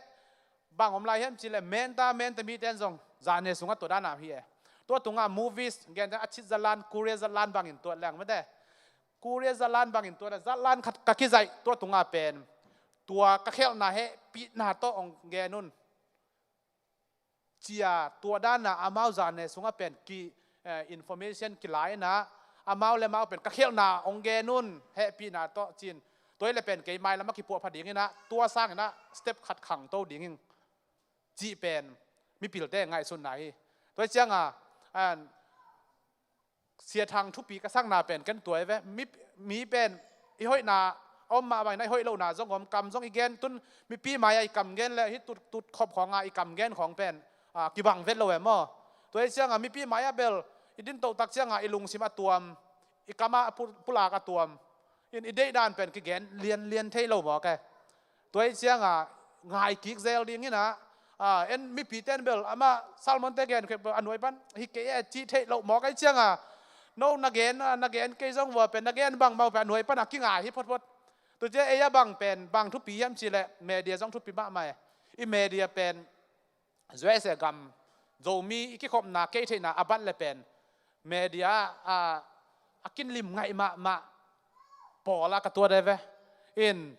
bang om lai hiam cih leh, Menta, Menta mite'n zong zane sung ah tua dan a ahi e. Tua tung ah movies, gentehna a cit zatlan, Korea zatlan bangin tuat leng mate. Korea zatlan bangin tuat leh, zatlan khat ka kizaih, tua tung ah pen, tua ka khelhna hehpihna tawh hong gen un, ci a, tua dan a amau zane sung ah pen ki, eh, information kila in ah, amau le amau pen ka khelhna hong gen un, hehpihna tawh ci-in. Tua hi leh pen kei mailam ah kipuahpha ding in ah, tua sangin ah step khat khangto ding ing, cih pen mipilte ngaihsutna hi. Tua hi ciang a, ah, Sia Thang thupi ka sakna pen ken tua hi ve. Mi, mi pen i hoihna a om mah bangin ah, i hoih lohna zong om, kam zong i gen, tun mipi mai-ah i kam gen leh, hih tut, tut khop khawng ah i kam gen khawng pen, ah, kibang vet lo e maw. Tua hi ciang a, mipi mai-ah bel i din toh tak ciang a, i lungsim a tuam, i kam ah pu-, pulak a tuam in, i deih dan pen kigen lianlian thei lo mawk e. Tua hi ciang a, ngai kik zel ding in ah, Ah, en mipi ten bel amah sermon te gen khep a nuai pan hi kei e cih theih loh mawk ahih cianga, no na gen, ah, na gen kei zong vua pen na gen bangmah uh pen a nuai pan a kingai hi photphot. Tua ciang ei a bang pen bang thupi hiam cih leh media zong thupi mahmah e. I media pen U S A gam Zomi i kikhopna kei theihna a bat le pen media a, a kinlim ngaih mahmah pawl a ka tuat e ve. In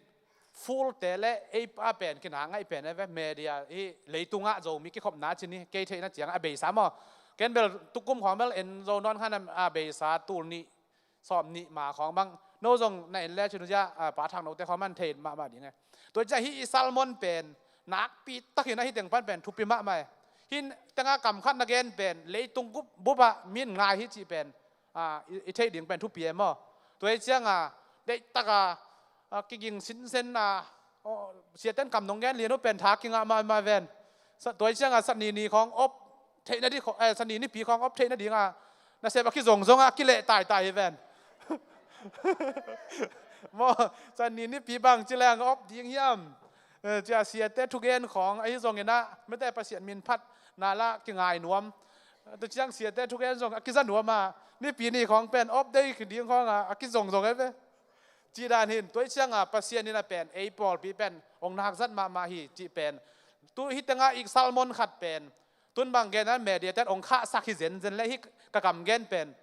full te le ei pa pen kina ngaih pen e ve. Media hi leitungah Zomi kikhopna cin hi kei theihna ciang a beisa maw. Ken bel tukum khawng bel en zo nawn khan a beisa tul nih sawm nih ma khawng bang no zong na en le cin uh cia, ah, Pa Thang Note khawng man thei mahmah ding e. Tua ciang hih i sermon pen nakpi takin ahi teng pan pen thupi mahmah e. Hih tengah kam khat na gen pen leitung bup, bupah min ngai hi cih pen, ah, i, i theih ding pen thupi e maw. Tua hi cianga deihtaka, ah, kiging sinsen a, oh, siaten kam nong gen lian uh pen tha kingah mahmah ven. Sa, tua hi cianga Sani ni khawng op theihna ding khaw-, eh, Sani nipi khawng op theihna dinga nasep a kizongzong a kileh taitai hi ven. Maw, Sani nipi bang ci leng op ding hiam? Eh, cia siate thugen khawng ahi zongin ah mite Pasian min phatna lah kingai nuam. Tua ciang siate thugen zong a kiza nuam a, nipi ni khawng pen op dei ding khawng a, a kizongzong e ve. Cih dan hin, tua hi cianga Pasian in a pen ei pawlpi pen hong nak zat mahmah hi cih pen tu hih tengah i sermon khat pen tun bang gen a media ten hong khahsak hi zenzen le hih ka kam gen pen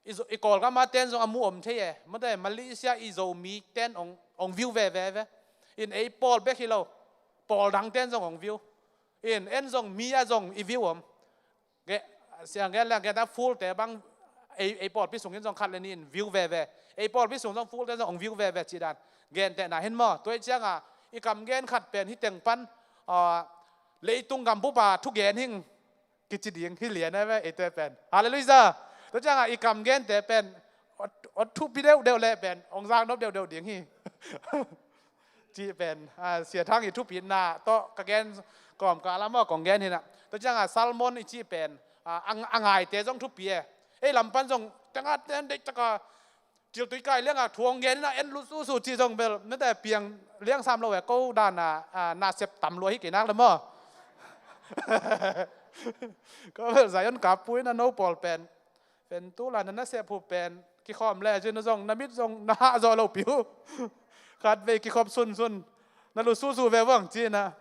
i Zo-, i Kawlgam a ten zong a mu om thei e. Mate Malaysia i Zomi ten hong, hong view veve ve. In ei pawl bek hi lo, pawl dang ten zong hong view. In en zong mi a zong i view om. Ge, siang gen leng gen ta full te bang ei, ei pawlpi sungin zong khat le nih in view veve. Ei pawlpi sung zong full te zong hong view veve cih dan. Gen tehna hin maw. Tua hi cianga i kam gen khat pen hih teng pan, ah, leitung gambup a thugen hing kici ding hi lian e ve eite pen. Halleluiah. Tua cianga i kam gente pen ot, ot thupi deuhdeuh le pen hong zaknop deuhdeuh ding hi. Cih pen, ah, Sia Thang i thupitna tawh ka gen kawmkal a maw kong gen hi na. Tua cianga sermon i cih pen, ah, a, a ngaite zong thupi e. Ei lam pan zong tengah ten deihtaka Ciltui kai lianga thu hong gen in a en lut susu cih zong bel nate piang liang sam lo e, ko dana, ah, nasep tam lua hi kei nak le maw. Ko bel Zion kapui na no pawl pen pen tu la na nasep hu pen kikhawm le cin na zong na mit zong na hah zawh lo piu. Khat vei kikhop sunsun na lut susu ve vang cina.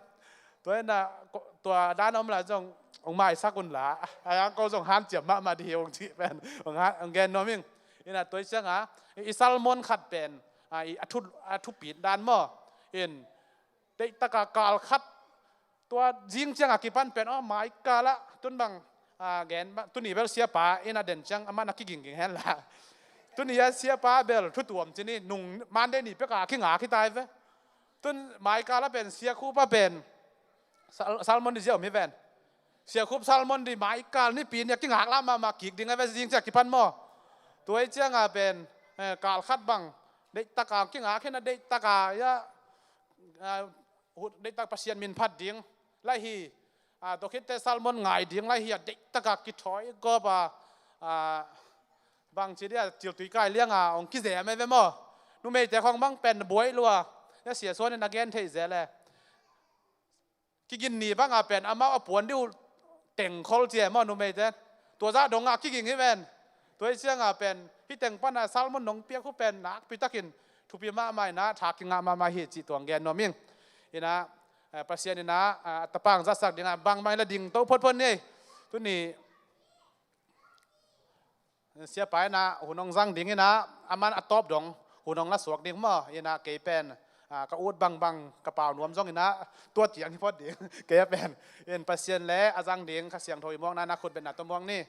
Tua ina ko-, tua dan om la zong hong maisak un la. A yang ko zong hanciam mahmah di hi hong cih pen hong ha-, hong gen nuam ing. Ina tua hi cianga i sermon khat pen, a, i a thu, a thupit dan maw. In deihtaka kal khat tua zing cianga kipan pen, oh, mai kala tun bang, a, gen bang, tuni bel siapa ina den ciang amah na kigingging hen la. Tuni a siapa bel thu tuam cini nung Monday ni peka kingak hi tai ve. Tun mai kala pen sia khupa pen Sal-, sermon di zia om hi ven. Sia khup sermon di mai kal nipi ni a kingak lam mahmah kik ding a ve zing cia kipan maw. Tua hi cianga pen, eh, kal khat bang deihtaka kingak hi na deihtaka ia, ah, hut deihtaka Pasian min phat ding lai hi. Ah, tua khitte sermon ngai ding lai hi a deihtaka kithawi gawp a, ah, bang ci dia ciltui kai lianga hong kizem e ve maw. Numeite khawng bang pen buai lua. Ia sia suan in a gen thei zel e. Kigin ni banga pen amau a puan diu tengkhol cia maw numeite. Tua zah dongah kiging hi ven. Tua hi cianga pen hih teng pana sermon nong piak hu pen nakpi takin thupi mahmah ina tha kingah mahmah hi cih tuang gen nuam ing. Ina, eh, Pasian ina, ah, tapang zatsak dinga bangmah ila ding to photphot ni. Tuni siapa ina hun hong zang ding ina aman a tawp dong hun hong la suak ding maw. Ina kei pen, ah, ka ut bangbang ka pau nuam zong ina tua tiang hi phot ding. Kei a pen in Pasian le a zang ding Kha Siangtho i muakna na khut betna tawh muak ni.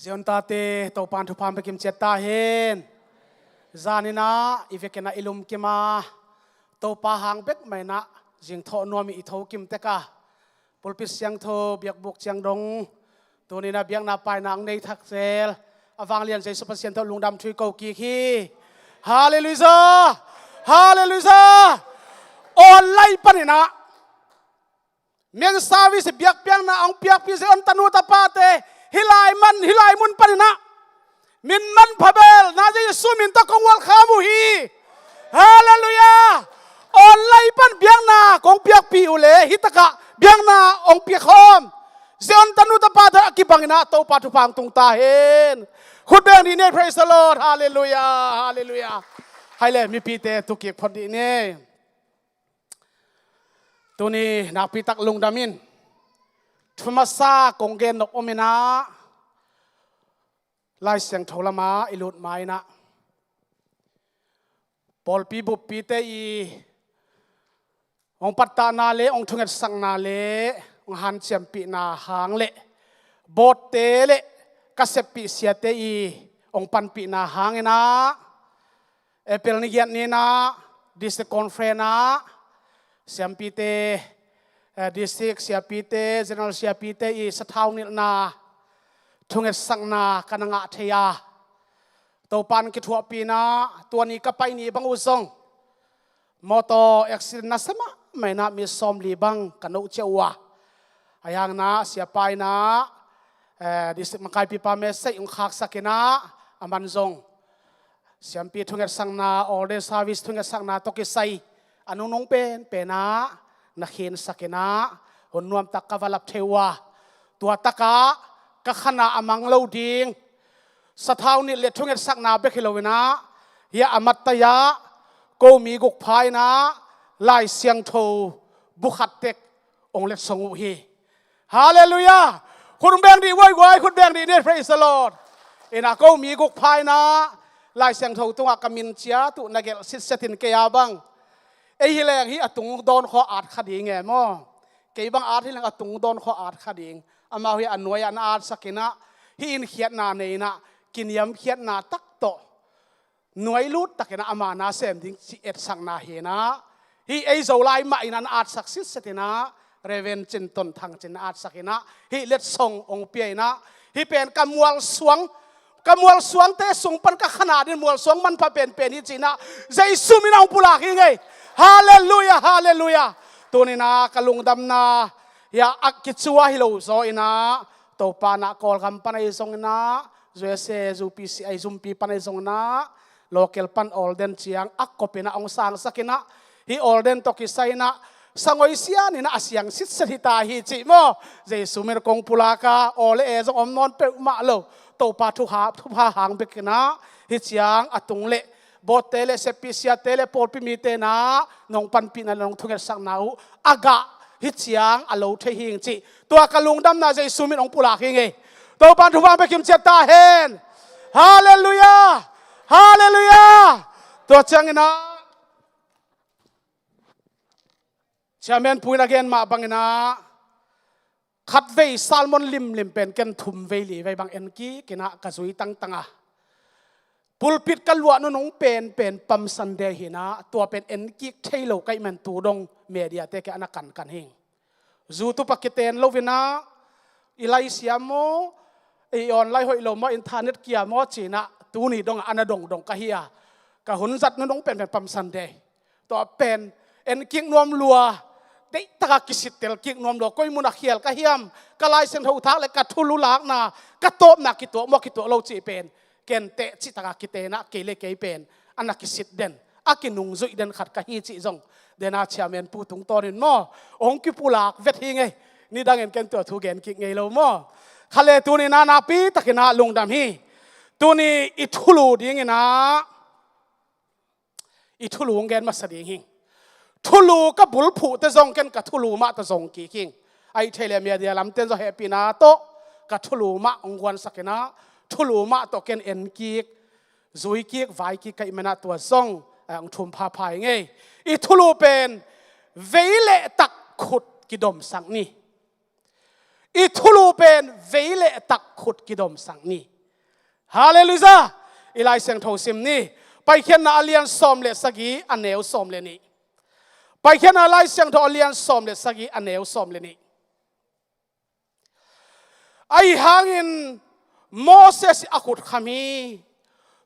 Zion tate Topan thupha bekim ciat ta hen. Zaninah i vekinah i lumkima Topa hang bek mainah zingthawh nuam i thokim teka pulpit siangtho biakbuk ciang dong tuninah biakna paina ang nei thak zel a vanglian Jesu Pasian tawh lungdam thu i ko kik hi. Halleluiah. Halleluiah. Online paninah men service biakpiakna a hong piakpi Zion tanu tapate hih lai man hih lai mun paninah Min manpha bel na Jesu min tawh kong welcome uh hi. Halleluiah. Online pan biakna kong piakpih uh leh hih takah biakna hong piak khawm Zion tanu tapa tawh a kibang in ah Topa thupha hong tung ta hen. Khut beng dih ni. Praise the Lord. Halleluiah. Halleluiah. Hai le mipite tu kik phot dih ni. Tuni nakpi tak lungdam in thu masa kong gen nop om in ah Lai Siangtho lamah i lut ma in ah pawlpi buppite i hong pattahna le hong thungetsakna le hong hanciampihna hang le boardte le ka seppih siate i hong panpihna hang in ah April ni giat ni in ah District Conference ah siampite, eh, district siapite, general siapite i sathau nilhna thungetsakna ka na ngah thei a, Topa in kithuahpih in ah tua ni ka pai ni bang uh zong motor accident nasia mahmah in ah mi sawmli bang ka nohciah uh a, a yang in ah siapa in ah, eh, district makaipipa message hong khaksak in ah a man zong siampi thungetsakna, ordain service thungetsakna tawh kisai a nungnung penpen ah na khensak in ah hun nuamtak ka va lap thei uh a, tua takah ka khan ah a mang lo ding sathau nilh le thungetsakna bek hi lo in ah hih a mattaiah ko mi guk pha in ah Lai Siangtho bu khat tek hong letsong uh hi. Halleluiah. Khut beng dih guaiguai, khut beng dih ni. Praise the Lord. In ah ko mi guk pha in ah Lai Siangtho tungah ka min ciat uh na gelh sitset in kei a bang ei hi leng hih a tung dawn khawh at kha ding e maw? Kei bang at hi leng a tung dawn khawh at kha ding. Amau hih a nuai ah na atsak in ah hih in khiatna nei in ah kiniamkhiatna tak tawh nuai lut tak in ah ama na sem ding cih etsakna hi in ah hih ei Zolai mah in ah na atsak sitset in ah Reverend Cin Ton Thang Cin na atsak in ah hih letsong hong pia in ah hih pen ka mualsuang, ka mualsuangte sung pan ka khan ah ding mualsuang manpha penpen hi ci in ah Jesu min ah hong pulak hi ing ei. Halleluiah, halleluiah. Tuni in ah ka lungdamna hih a kicua hi lo zaw in ah Topa in ah Kawlgam pan ahi zong in ah U S A, U P C I, Zumpi pan ahi zong in ah local pan ordain ciang a kop in ah hong sangsak in ah hih ordain tawh kisai in ah sangoi sian in ah a siang sitset hi ta hi cih maw? Jesu min ah kong pulak a, aw le ee zong om nawn peuhmah lo. Topa thuha, thupha hang bek in ah hih ciang a tung le boardte le seppih siate le pawlpi mite in ah nong panpihna le nong thungetsakna uh a gah hih ciang a lo thei hi ing cih tua ka lungdamna Jesu min ah hong pulak hi ing ei. Topa in thupha hong pia kim ciat ta hen. Halleluiah. Halleluiah. Tua ciang in ah Chairman pu in a gen mah bang in ah khatvei sermon limlim pen ken thum vei li vei bang en kik in ah ka zui tangtang a, pulpit ka luah nunung penpen Palm Sunday hi in ah tua pen en kik thei lo ka hih man tu dong mediate kiang ah na kankan hi ing. YouTube ah kiten lo in ah i laisiam maw, i online hoih lo maw, internet kia maw ci in ah tuni dong ah a na dongdong ka hi a, ka hun zat nunung penpen Palm Sunday. Tua pen en kik nuam lua, deihtak a kisittel kik nuam lua, koi mun ah khial ka hiam, ka Lai Siangtho thak le ka thulu lakna, ka tawpna kituak maw kituak lo cih pen ken teh cihtak a kiten ah kei le kei pen a na kisit den, a kinungzuih den khat ka hi cih zong den a chairman pu tungtawnin maw hong kipulak vet hi ing ei. Nidangin ken tua thu gen kik ngei lo maw? Kha le tuni in ah nakpi takin ah lungdam hi. Tuni i thulu ding in ah i thulu hong gen masa ding hi ing. Thulu ka bulphuhte zong ken ka thulu mah tawh zong kik hi ing. Ahih thei le media lamten zong hehpihna tawh ka thulu mah hong guansak in ah thulu mah tawh ken en kik, zui kik, vai kik ka hih man ah tua zong, eh, hong thum phapha ing ei. I thulu pen vei le tak khut kidomsak ni. I thulu pen vei le tak khut kidomsak ni. Halleluiah. I Lai Siangtho sim ni. Paikhiatna a lian sawm le sagih a neu sawm le nih. Paikhiatna Lai Siangtho a lian sawm le sagih a neu sawm le nih. Ahi hangin Moses a khut kham hi.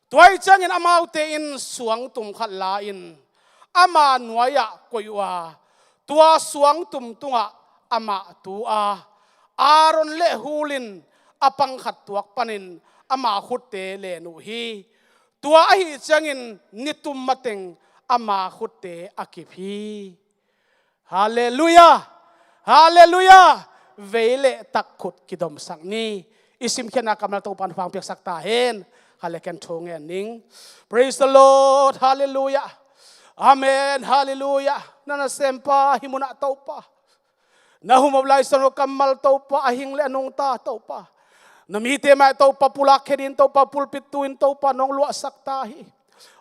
Tua ahih ciangin amaute in suangtum khat la-in ama nuai-ah koih uh a, tua suangtum tungah amah tu a, Aaron le Hur in a pang khat tuak panin ama khutte len uh hi. Tua ahi ciangin nitum mateng ama khutte a kip hi. Halleluiah. Halleluiah. Vei le tak khut kidomsak ni. I simkhiatna kammal Topan hong piaksak ta hen. Kha le ken thu ngen ning. Praise the Lord. Halleluiah. Amen. Halleluiah. Na nasempa hih munah Topa, na humop lai san uh kammal Topa, a hing le a nungta Topa, na mite mah Topa pulak khe dingin Topa pulpit tu-in Topa nong luahsak ta hi.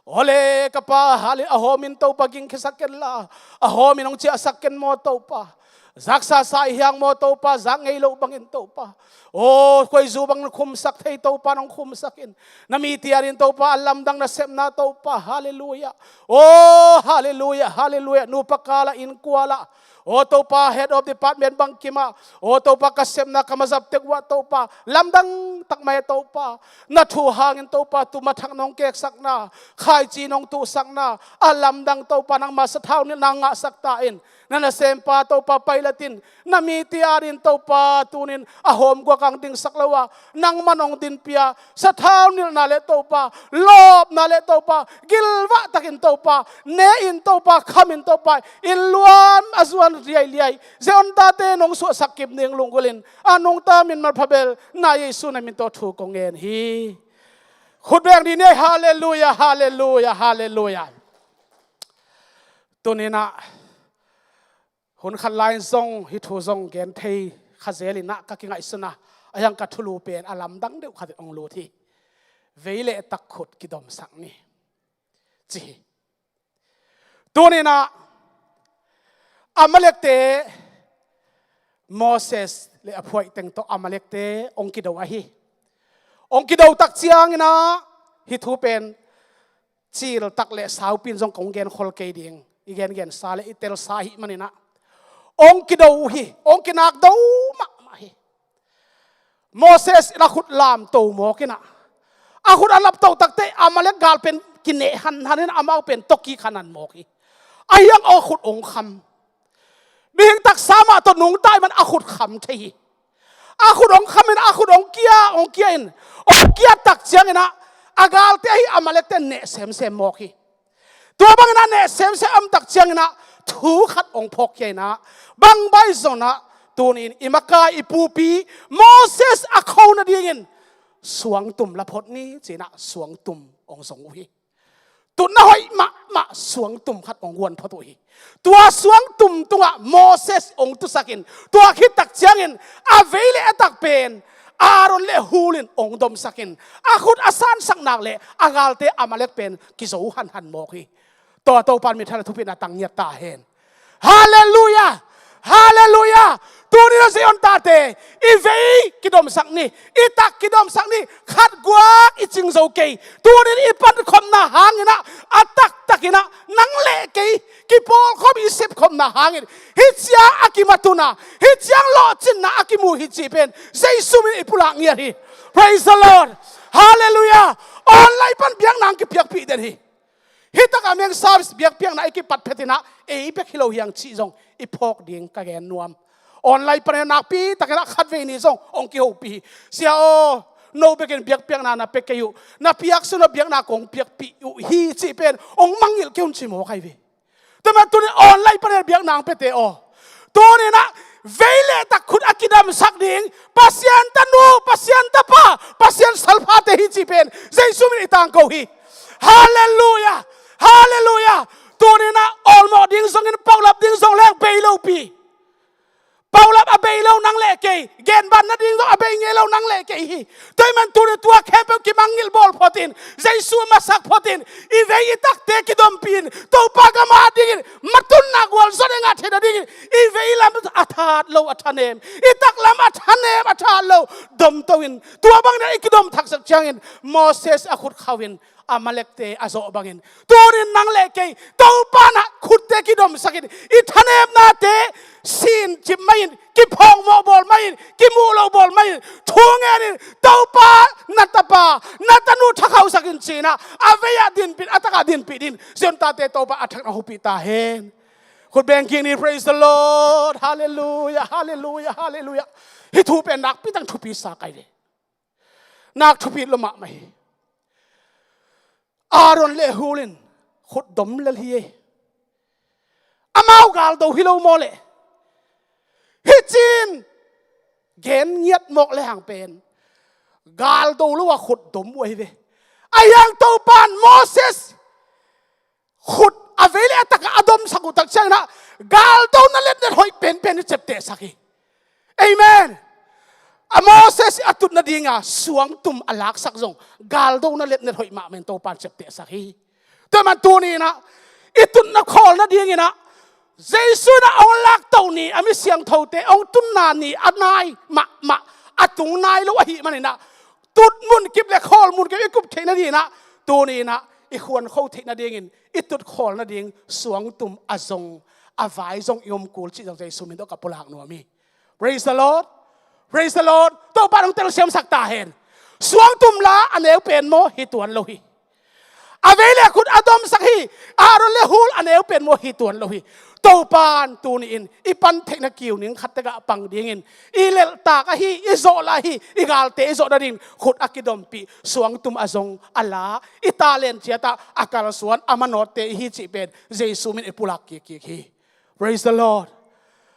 Aw le ka Pa, halleluiah, a hawmin Topa gingkhiasak ken la, a hawmin hong ciahsak ken maw Topa. Zaksa sa i hiang maw Topa, zak ngei loh bangin Topa, aw khuaizu bangin khumsak thei Topa nong khumsak in. Na mite adingin Topa a lamdang nasepna Topa, halleluiah. Aw halleluiah, halleluiah. Nupa kala, innkuala, aw Topa, head of department bangkimah, aw Topa, ka sepna ka mazap tek uah Topa, lamdang tak mai Topa, na thu hangin Topa, tu mathak nong keksakna, khaici nong tuhsakna, a lamdang Topa, nangma sathau nilhna ngahsak ta in. Na nasempa Topa pailat in, na mite adingin Topa, tunin a hawm guak ang dingsak lo a, nangman hong dinpih a, sathau nilhna le Topa, lawpna le Topa, gilvah takin Topa, ne in Topa, kham in Topa, inn luan a zuan liailiai Zion tate nong suahsak kip ning lunggulhin, a nungta min malpha bel na Jesu na min tawh thu kong ngen hi. Khut beng dih ni ei. Halleluiah, halleluiah, halleluiah. Tuninah hun khat lai-in zong hih thu zong gen thei kha zel inah ka kingaihsun a, a hiang ka thulu pen a lamdang deuh khat in hong lut hi. Vei le tak khut kidomsak ni, ci hi. Tuninah Amalekte, Moses le a phuaih teng tawh Amalekte hong kido ahi. Hong kido tak cianginah hih thu pen ciltak le saupi in zong kong genkhol kei ding, i gengensa le i telsa ahih maninah hong kido uh hi, hong kinakdo mahmah hi. Moses in a khut lamto mawk inah, a khut a lapto takte Amalek gal pen kineh hanhan in amau pen tawkik hanhan mawk hi. A hiang a khut hong kham. Mihing taksa mah tawh nungta ahih man a khut kham thei hi. A khut hong kham in, a khut hong kia, hong kia in, hong kia tak cianginah a galte ahi Amalekte neh semsem mawk hi. Tua bangin a neh semsem a om tak cianginah thu khat hong phawkkhia inah, bang bai zonah tunin i makai i pupi Moses a kho nadingin suangtum la phot ni, ci-inah suangtum hong zong uh hi. Tutna hoih mahmah suangtum khat hong guan phot uh hi. Tua suangtum tungah Moses hong tusakin, tua khit tak ciangin a vei le a tak pen Aaron le Hur in hong domsakin, a khut a sansak nak le a galte Amalek pen kizo hanhan mawk hi. Tua Topa in mithal a thupitna tang ngiat ta hen. Halleluiah! Halleluiah! Tunin a Zion tate, i vei kidomsak ni, i tak kidomsak ni, khat guak i cing zo kei. Tunin i pankhopna hanginah a taktakinah nang le kei kipawlkhop i sepkhopna hangin hih ciang a kimatuna, hih ciang lawhcinna a kimu hi cih pen Jesu min i pulak ngiat hi. Praise the Lord! Halleluiah! Online pan biakna hong kipiakpih den hi. Hih takah meng service biakpiakna i kipat phetinah ei bek hi lo hiang cih zong i phawk ding ka gen nuam. Online panin nakpi takinah khatvei ni zong hong kihopih hi. Sia aw, no bekin biakpiakna na pia kei uh, na piaksun a biakna kong piakpih uh hi cih pen hong mangngilh kei un ci mawk ahi ve. Tua mah tunin online panin biakna hong piate aw, tuninah vei le tak khut a kidamsak ding Pasian tanu, Pasian tapa, Pasian salphate hi cih pen Jesu min i tangko hi. Halleluiah! Halleluiah! Tuninah awlmawh ding zongin, paulap ding zong leng bei lopi. Paulap a bei lo nang le kei, genban nading zong a bei ngei lo nang le kei hi. Tua ahih man tunin tua khempeuh kimangngilh bawl photin, Jesu masak photin, i vei i takte kidompihin, Topa gam a dingin matunna gualzawhna i ngah theih nadingin i vei lam a that lo a thanem, i tak lam a thanem a that lo domto in, tua bangin i kidom thaksak ciangin Moses a khut khauhin Amalekte a zawh bangin tunin nang le kei Topa in a khutte kidomsakin i thanemnate sin cip mah in, kiphawkmawh bawl mah in, kimuh loh bawl mah in, thu ngenin Topa na tapa na tanu thakhausakin ci-in a vei-ah dinpih, a takah dinpih dingin Zion tate Topa a thak na hopih ta hen. Khut beng kik ni. Praise the Lord. Halleluiah, halleluiah, halleluiah. Hih thu pen nakpi tak thupi sa ka hi ve. Nak thupi lo mahmah hi. Aaron le Hur in khut dom lel hi ei. Amau galdo hi lo maw leh? Hi cin gen ngiat mawk le hang pen galdo lo a khut dom uh ahi ve. Ahi hang Topan Moses khut a vei le a tak a domsak uh tak ciangin ah galdona letnet hoih penpen i ciaptehsak hi. Amen. A Moses i a tut nadinga suangtum a laksak zong galdona letnet hoih mahmah in Topan ciaptehsak hi. Tua man tuni in ah i tutna khawl nadingin ah Jesu in ah hong lakto ni a mi siangthote hong tunna ni a nai mahmah, a tung nai lo ahih manin ah tut munkip le khawl munkip i kup theih nadingin ah tuni in ah i khuankho theih nadingin i tut khawl nading suangtum a zong a vai zong i om kul cih zong Jesu min tawh ka pulak nuam hi. Praise the Lord. Praise the Lord. Topa nong telsiamsak ta hen. Suangtum la a neu pen maw hi tuan lo hi. A vei le khut a domsak hi. Aaron le Hur a neu pen maw hi tuan lo hi. Topan tuni in i pan theihna kiu ning khat tekah pang dingin i lelhtak ahi, i zawh la hi, i galte i zawh nading khut a kidompih suangtum a zong a la, i talent ciatah a kalsuan a manawtte i hi cih pen Jesu min i pulak kikkik hi. Praise the Lord.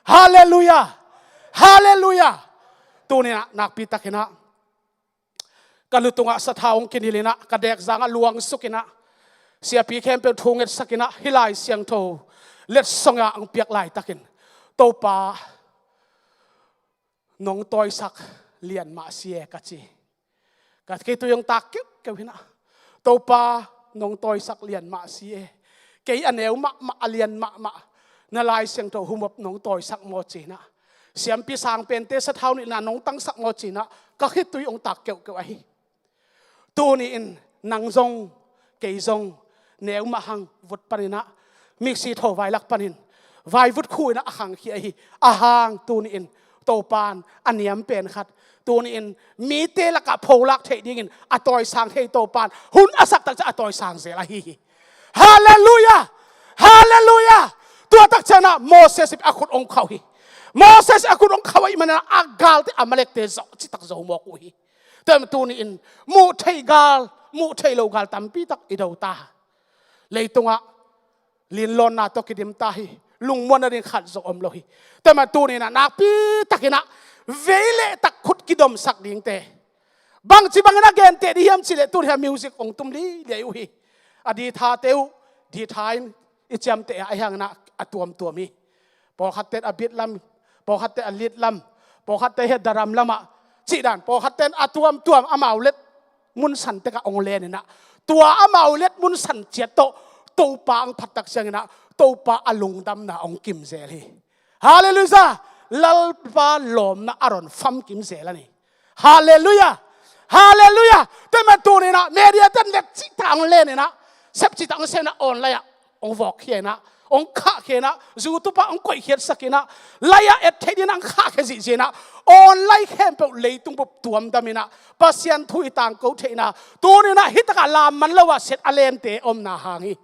Hallelujah. Hallelujah. Tuni in ah nakpi takin ah ka lu tungah sathau hong kinilh in ah ka dekzang ah luangsukin ah siapi khempeuh thu ngetsakin ah hih Lai Siangtho letsong ah hong piak laitakin Topa nong tawisak lian mah si e ka ci. Ka khitui hong tak keuhkeuh hi in ah Topa nong tawisak lian mah si e. Kei a neu mahmah a lian mahmah na Lai Siangtho humop nong tawisak maw ci in ah siampi sangpente sathau nilhna nong tangsak maw ci in ah ka khitui hong tak keuhkeuh ahi. Tuni in nang zong kei zong neu mah hang vut panin ah miksi tho vailak panin vaivut khu in ah a khangkhia hi. A hang tuni in Topan a niam pen khat tuni in mite lakah pholak theih dingin a tawisang thei Topan hun a sak tak ciang a tawisang zel ahi hi. Hallelujah. Hallelujah. Tua tak ciang ah Moses a khut hong khauh hi. Moses a khut hong khauh ahih manin ah a galte Amalekte zawh citak zo mawk uh hi. Tua tuni in muh theih gal, muh theih lo gal tampi tak i do ta. Leitungah linlawnna tawh kidim ta hi. Lungmuanna ding khat zong om lo hi. Tua man tuni in ah nakpi takin ah vei le tak khut kidomsak dingte bangci bangin a genteh ding hiam cih leh tuni a music hong tum liliai uh hi. A dithate uh ditha in i ciamteh ah a hiangin ah a tuamtuam hi. Pawlkhatte a beat lam, pawlkhatte a lead lam, pawlkhatte hi a drum lamah cih dan pawlkhatte a tuamtuam amau let munsan tekah hong len in ah tua amau let munsan ciat tawh Topa hong phat tak ciangin ah Topa a lungdamna hong kimzel hi. Hallelujah. Lalpa lawmna a ron famkim zel a ni. Hallelujah. Hallelujah. Tua man tuni in ah media ten let cihtak hong len in ah sep cihtak hong sem in ah online ah hong vawkkhia in ah hong khahkhia in ah YouTube ah hong koihkhiatsak in ah lai-ah et theih dingin ah hong khahkhia zihziah in ah online khempeuh leitung bup tuamdam in ah Pasian thu i tangko theih in ah tuni in ah hih takah lam man lo ah set a lente omna hang hi.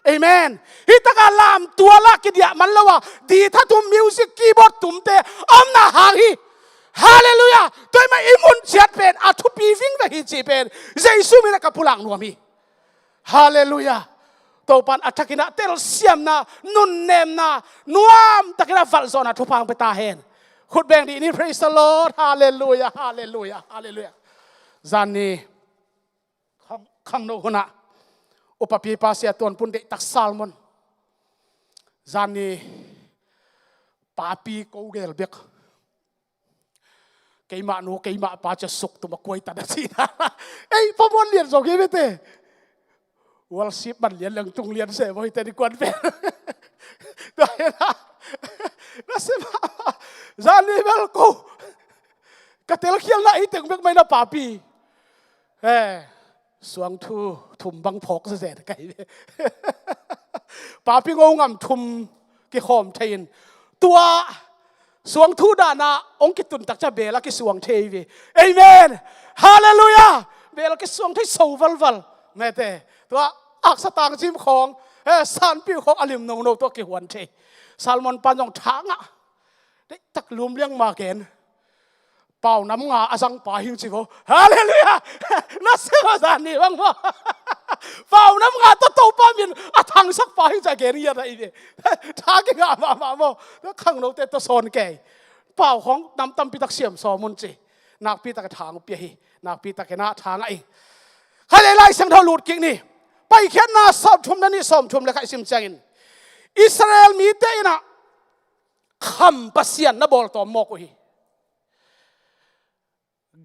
Amen. Hih takah lam tual ah kidiah man lo ah ditha tum music keyboard tumte omna hang hi. Hallelujah. Tua ahih manin i mun ciat pen a thupi vingveng hi cih pen Jesu min ah ka pulak nuam hi. Hallelujah. Topan a thakin ah telsiamna, nunnemna, nuamtakin ah valhzawhna thupha hong pia ta hen. Khut beng dih ni. Praise the Lord. Hallelujah. Hallelujah. Hallelujah. Zan ni khang, khangno hunah upapipa Sia Tuan Pun deihtak sermon. Zan ni papi ko gel bek. Keimah nu keimah pa cia suk tum a kuai tan a cihna. Ei, pamuan lian zong hi mete. Worship man lian leng tung lian se maw hite ni kuan pen. Tua hi na. Na se mah. Zan ni bel ko ka telkhialna hi teng bek mai na papi. He, suangthu thum bang phawk zezen ka hi ve. Papi ngo ngam thum kikhawm thei in tua suangthu dana hong kitun tak cia bel a kisuang thei ve. Amen. Hallelujah. Bel a kisuang thei so valval. Mete. Tua aksa tangcim khawng, he, sanpiu khawng a lim nono tua kihuan thei. Salmon pan zong thangah deihtak lum liang ma ken. Pau nam nga a zang pa hing ci vo. Halleluiah. Na sia lo zan ni bang maw? Pau nam nga tawh Topa min a thangsak pa hing ci a gen ngiat a hi ve. Tha kingah mahmah maw? Khangnote tawh sawn kei. Pau khong nam tampi tak siam sawm un ci. Nakpi tak a thang uh pia hi. Nakpi tak in ah thang a ing. Khalei Lai Siangtho lut kik ni. Paikhiatna sawmthum le nih, sawmthum le khat i sim ciangin Israel mite in ah kham pasian na bawltawm mawk uh hi.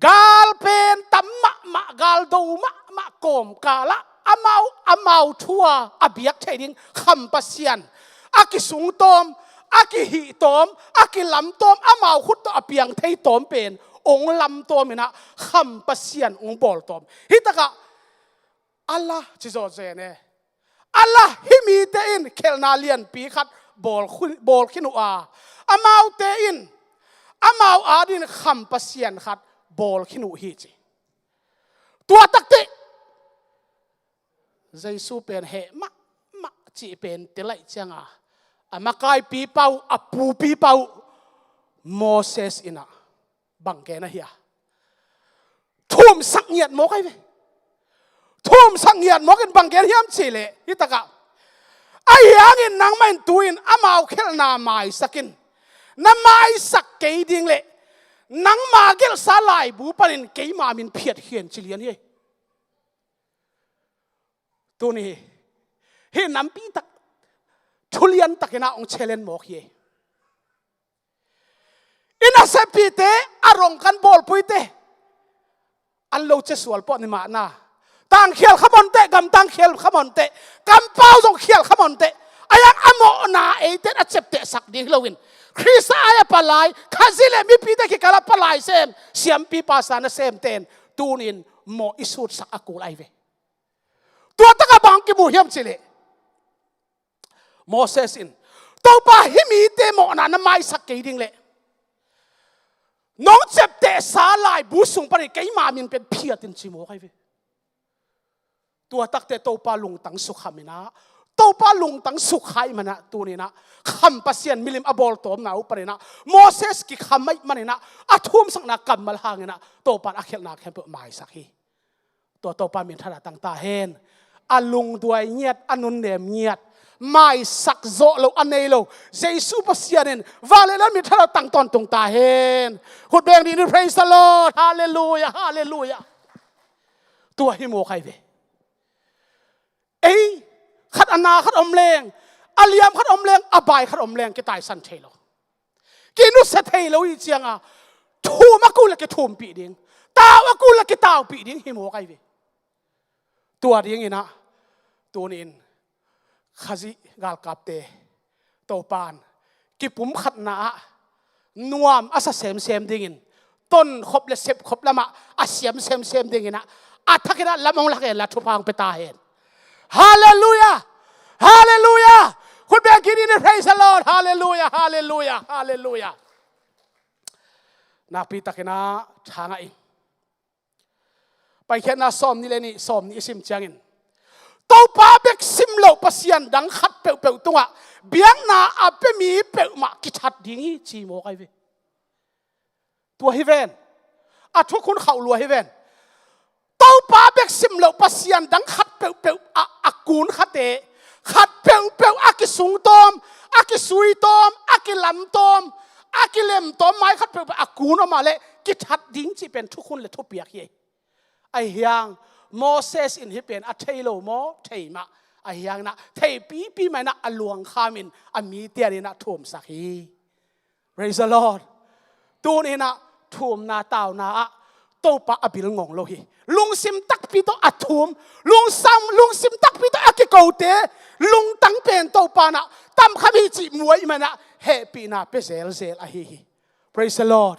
Gal pen tam mahmah, gal do mahmah kawmkal ah amau, amau thu-a a biak theih ding kham pasian, a kisungtawm, a kihihtawm, a kilamtawm, amau khut tawh a piang thei tawm pen ong lamtawm in ah kham pasian ong bawltawm. Hi takah Allah ci zawzen e. Allah, hih mite in khelhna lianpi khat bawl khu-, bawl khin uh a, amaute in amau adin kham pasian khat bawl khin uh hi ci. Tua takte Jesu pen heh mahmah cih pen ti laih cianga a makaipipa uh, a pupipa uh Moses in ah bang gen ahi a? Thumsak ngiat mawk ahi ve. Thumsak ngiat mawk in bang gen hiam cih leh, hi takah, ahi hangin nangmah in tu-in amau khelhna maisak in, na maisak kei ding leh nangma gelhsa laibu panin keima min phiatkhia in ci lian hi. Tuni hih nampi tak, thu lian takin ah ong challenge mawk hi. I naseppihte, a rongkan bawlpuite, an lo cia sual pawh ni mahna, tangkhial khamonte, gamtang khial khamonte, kampau zong khial khamonte, a yang a mawhna eite a ciaptehsak ding hi loin, Khrist a ai a palai, Khazih le mipite kikal a palai sem, siampi pasa nasemte in tunin mawh i sutsak a kul ahi ve. Tua takah bang kimu hiam cih leh, Moses in, Topa, hih mite mawhna na maisak kei ding leh nong ciaptehsa laibu sung panin keima min pen phiat in ci mawk ahi ve. Tua takte Topa lungtang sukham in ah, Topa lungtang sukha ahih manin ah, tuni in ah kham pasian milim a bawltawmna uh panin ah Moses kikham ahih manin ah, a thumsakna kammal hangin ah Topa in a khelhna khempeuh maisak hi. Tua Topa min thadah tang ta hen. A lungduai ngiat, a nunnem ngiat, maisak zawh lo, a nei lo Jesu Pasian in vanglian min thadah tang tawntung ta hen. Khut beng dih ni, praise the Lord. Halleluiah, halleluiah. Tua hi mawk ahi ve. Ei, khat a na khat om leng, a liam khat om leng, a bai khat om leng kitaisan thei lo. Kinusia thei lo hi cianga, thum a kul le kithumpih ding, tau a kul le kitaupih ding hi mawk ahi ve. Tua dingin ah, tuni-in Khazih galkapte Topan kipumkhatna ah nuam a sa semsem dingin, tonkhop le sepkhop lamah a siam semsem dingin ah, a thakin ah lam hong lak hen la, thupha hong pia ta hen. Halleluiah! Halleluiah! Khut beng kik ni, praise the Lord. Halleluiah! Halleluiah! Halleluiah! Nakpi takin ah thangah in, Paikhiatna sawmnih le nih, sawmnih i sim ciangin, Topa bek sim loh pasian dang khat peuhpeuh tungah biakna a pia mi peuhmah kithat ding hi, ci mawk ahi ve. Tua hi ven. A thukhun khauh lua hi ven. Topa bek sim loh pasian dang khat peuhpeuh a, a kun khate, khat peuhpeuh a kisungtawm, a kisuitawm, a kilamtawm, a kilemtawm mai khat peuhpeuh a kun om a leh kithat ding cih pen thukhun le thupiak hi. Ahi hang Moses in hih pen a thei lo maw, thei mah. Ahi hangin ah theipipi mah in ah a luangkham in a mite adingin ah thumsak hi. Praise the Lord. Tuni-in ah thumna tauna ah Topa a bil ngong lo hi. Lungsim takpi tawh a thum, lungsam, lungsim takpi tawh a kikote lungtang pen Topa in ah tamkham hi cih mu ahih manin ah hehpihna pia zelzel ahi hi. Praise the Lord.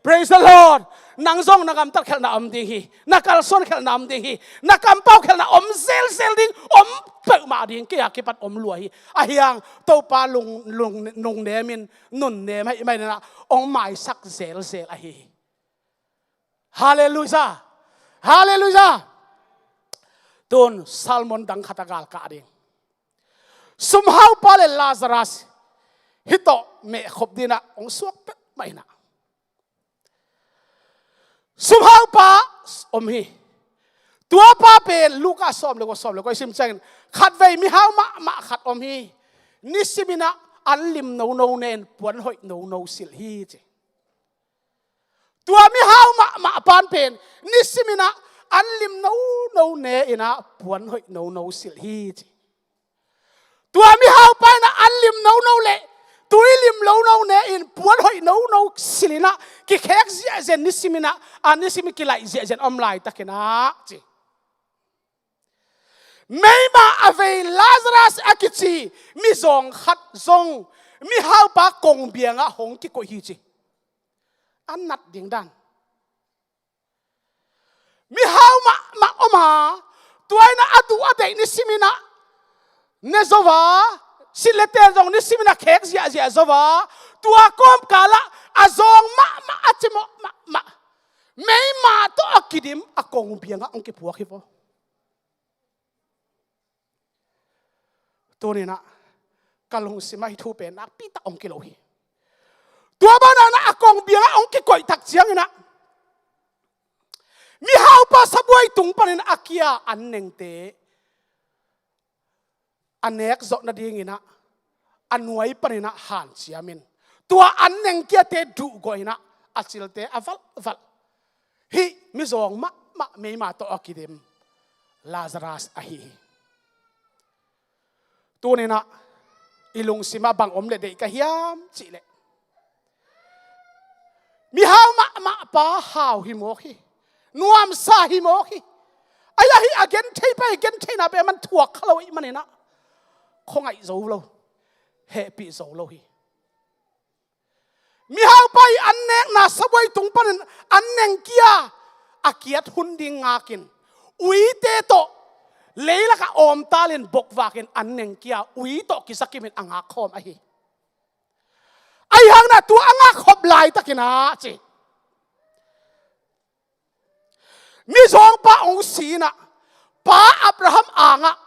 Praise the Lord. Nang zong na gamtat khelhna om ding hi. Na kalsuan khelhna om ding hi. Na kampau khelhna om zelzel ding, om peuhmah ding, kei a kipat om lua hi. Ahi hang Topa lung, lung, lungnem in, nunnem ahih manin ah hong maisak zelzel ahi hi. Halleluiah. Halleluiah. Tun sermon dang khat a galkah ding. Sumhaupa le Lazarus hih tawh mehkhop dingin ah hong suak peuhmah in ah, Sumhaupa om hi. Tuapa pen Luka sawm le kua, sawm le kua i sim ciangin khatvei mihau mahmah khat om hi. Nisimin ah an lim nono ne-in puan hoih nono silh hi ci. Tua mihau mahmah pan pen nisimin ah an lim nono ne-in ah puan hoih nono silh hi ci. Tua mihaupa in ah an lim nono le tui lim nono ne-in puan hoih nono silhin ah kikhek ziahziah, nisimin ah a nisimin kilaih ziahziah om laitakin ah ci. Meima a vei Lazarus a kici mizawng khat zong mihaupa kongbiangah hong kikoih hi ci. A nat ding dan. Mihau mahmah om a, tua in ah a duh a deih nisimin ah ne zo a, silh le ten zong nisimin ah khek ziahziah zo a, tua kawmkal ah a zawng mahmah a cimawh mahmah meima tawh a kidim a kongbiangah hong kipuak hi vaw. Tuni-in ah ka lungsim ah hih thu pen nakpi tak hong kilo hi. Tua banah a kongbiangah hong kikoih tak ciangin ah mihaupa sabuai tung panin a kia an nengte a nek zawh nadingin ah a nuai panin ah hanciamin tua an neng kiate duhgawhin ah a cilte a valhvalh. Hih mizawng mahmah meima tawh a kidim Lazarus ahi hi. Tuni-in ah i lungsim ah bang om le deih ka hiam cih leh, mihau mahmah pa hau hi mawk hi. Nuamsa hi mawk hi. Ahi a hih a genthei pa hi, gentheihna pen man thuak kha lo ahih manin ah khuangaih zo lo, hehpih zo lo hi. Mihaupa i an nekna sabuai tung panin an neng kia a kiat hun ding ngakin uite tawh leilakah awmtalin bokvakin an neng kia ui tawh kizakimin a ngakkhawm ahi. Ahi hangin ah tua a ngakkhop laitakin ah ci, mizawngpa hong si-in ah pa Abraham angah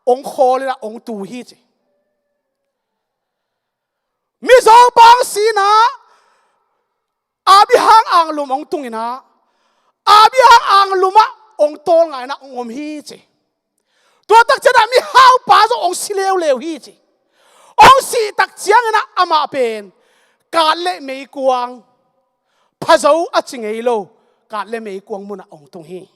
hong khawlin ah hong tu hi ci. Mizawngpa hong si-in ah Abraham anglum hong tungin ah Abraham anglum ah hong tawlnga-in ah hong om hi ci. Tua tak ciangin ah mihaupa zong hong si leuleu hi ci. Hong sih tak ciangin ah amah pen kat le meikuang, phazo a ci ngei lo, kat le meikuang munah hong tung hi.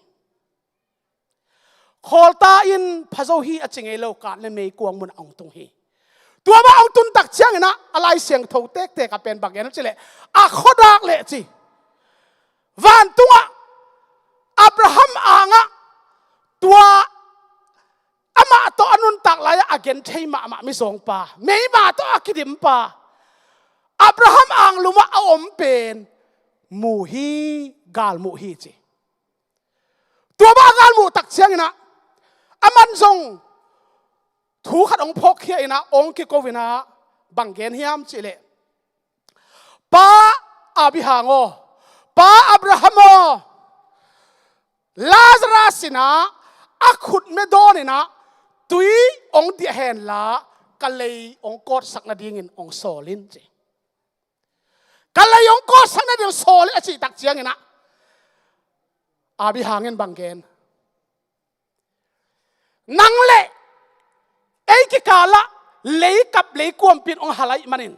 Khawlta in phazo hi a ci ngei lo, kat le meikuang munah hong tung hi. Tua mah hong tun tak ciangin ah a Lai Siangtho tektek ah pen bang gen a cih leh, a khuadak leh ci, vantungah Abraham angah tua amah tawh a nuntak lai-ah a genthei mahmah mizawngpa, meima tawh a kidimpa Abraham anglum ah a om pen mu hi, galmuh hi ci. Tua mah a galmuh tak ciangin ah aman zong thu khat hong phawkkhia-in ah hong kiko-in ah bang gen hiam cih leh, Pa Abraham aw, Pa Abraham aw, Lazarus in ah a khutme dawnin ah tui hong diah henla ka lei hong kawtsak nadingin hong sawl in ci. Ka lei hong kawtsak nading hong sawl in a cih tak ciangin ah Abraham in bang gen, nang le ei kikalah leikap leikuampi in hong hal ahih manin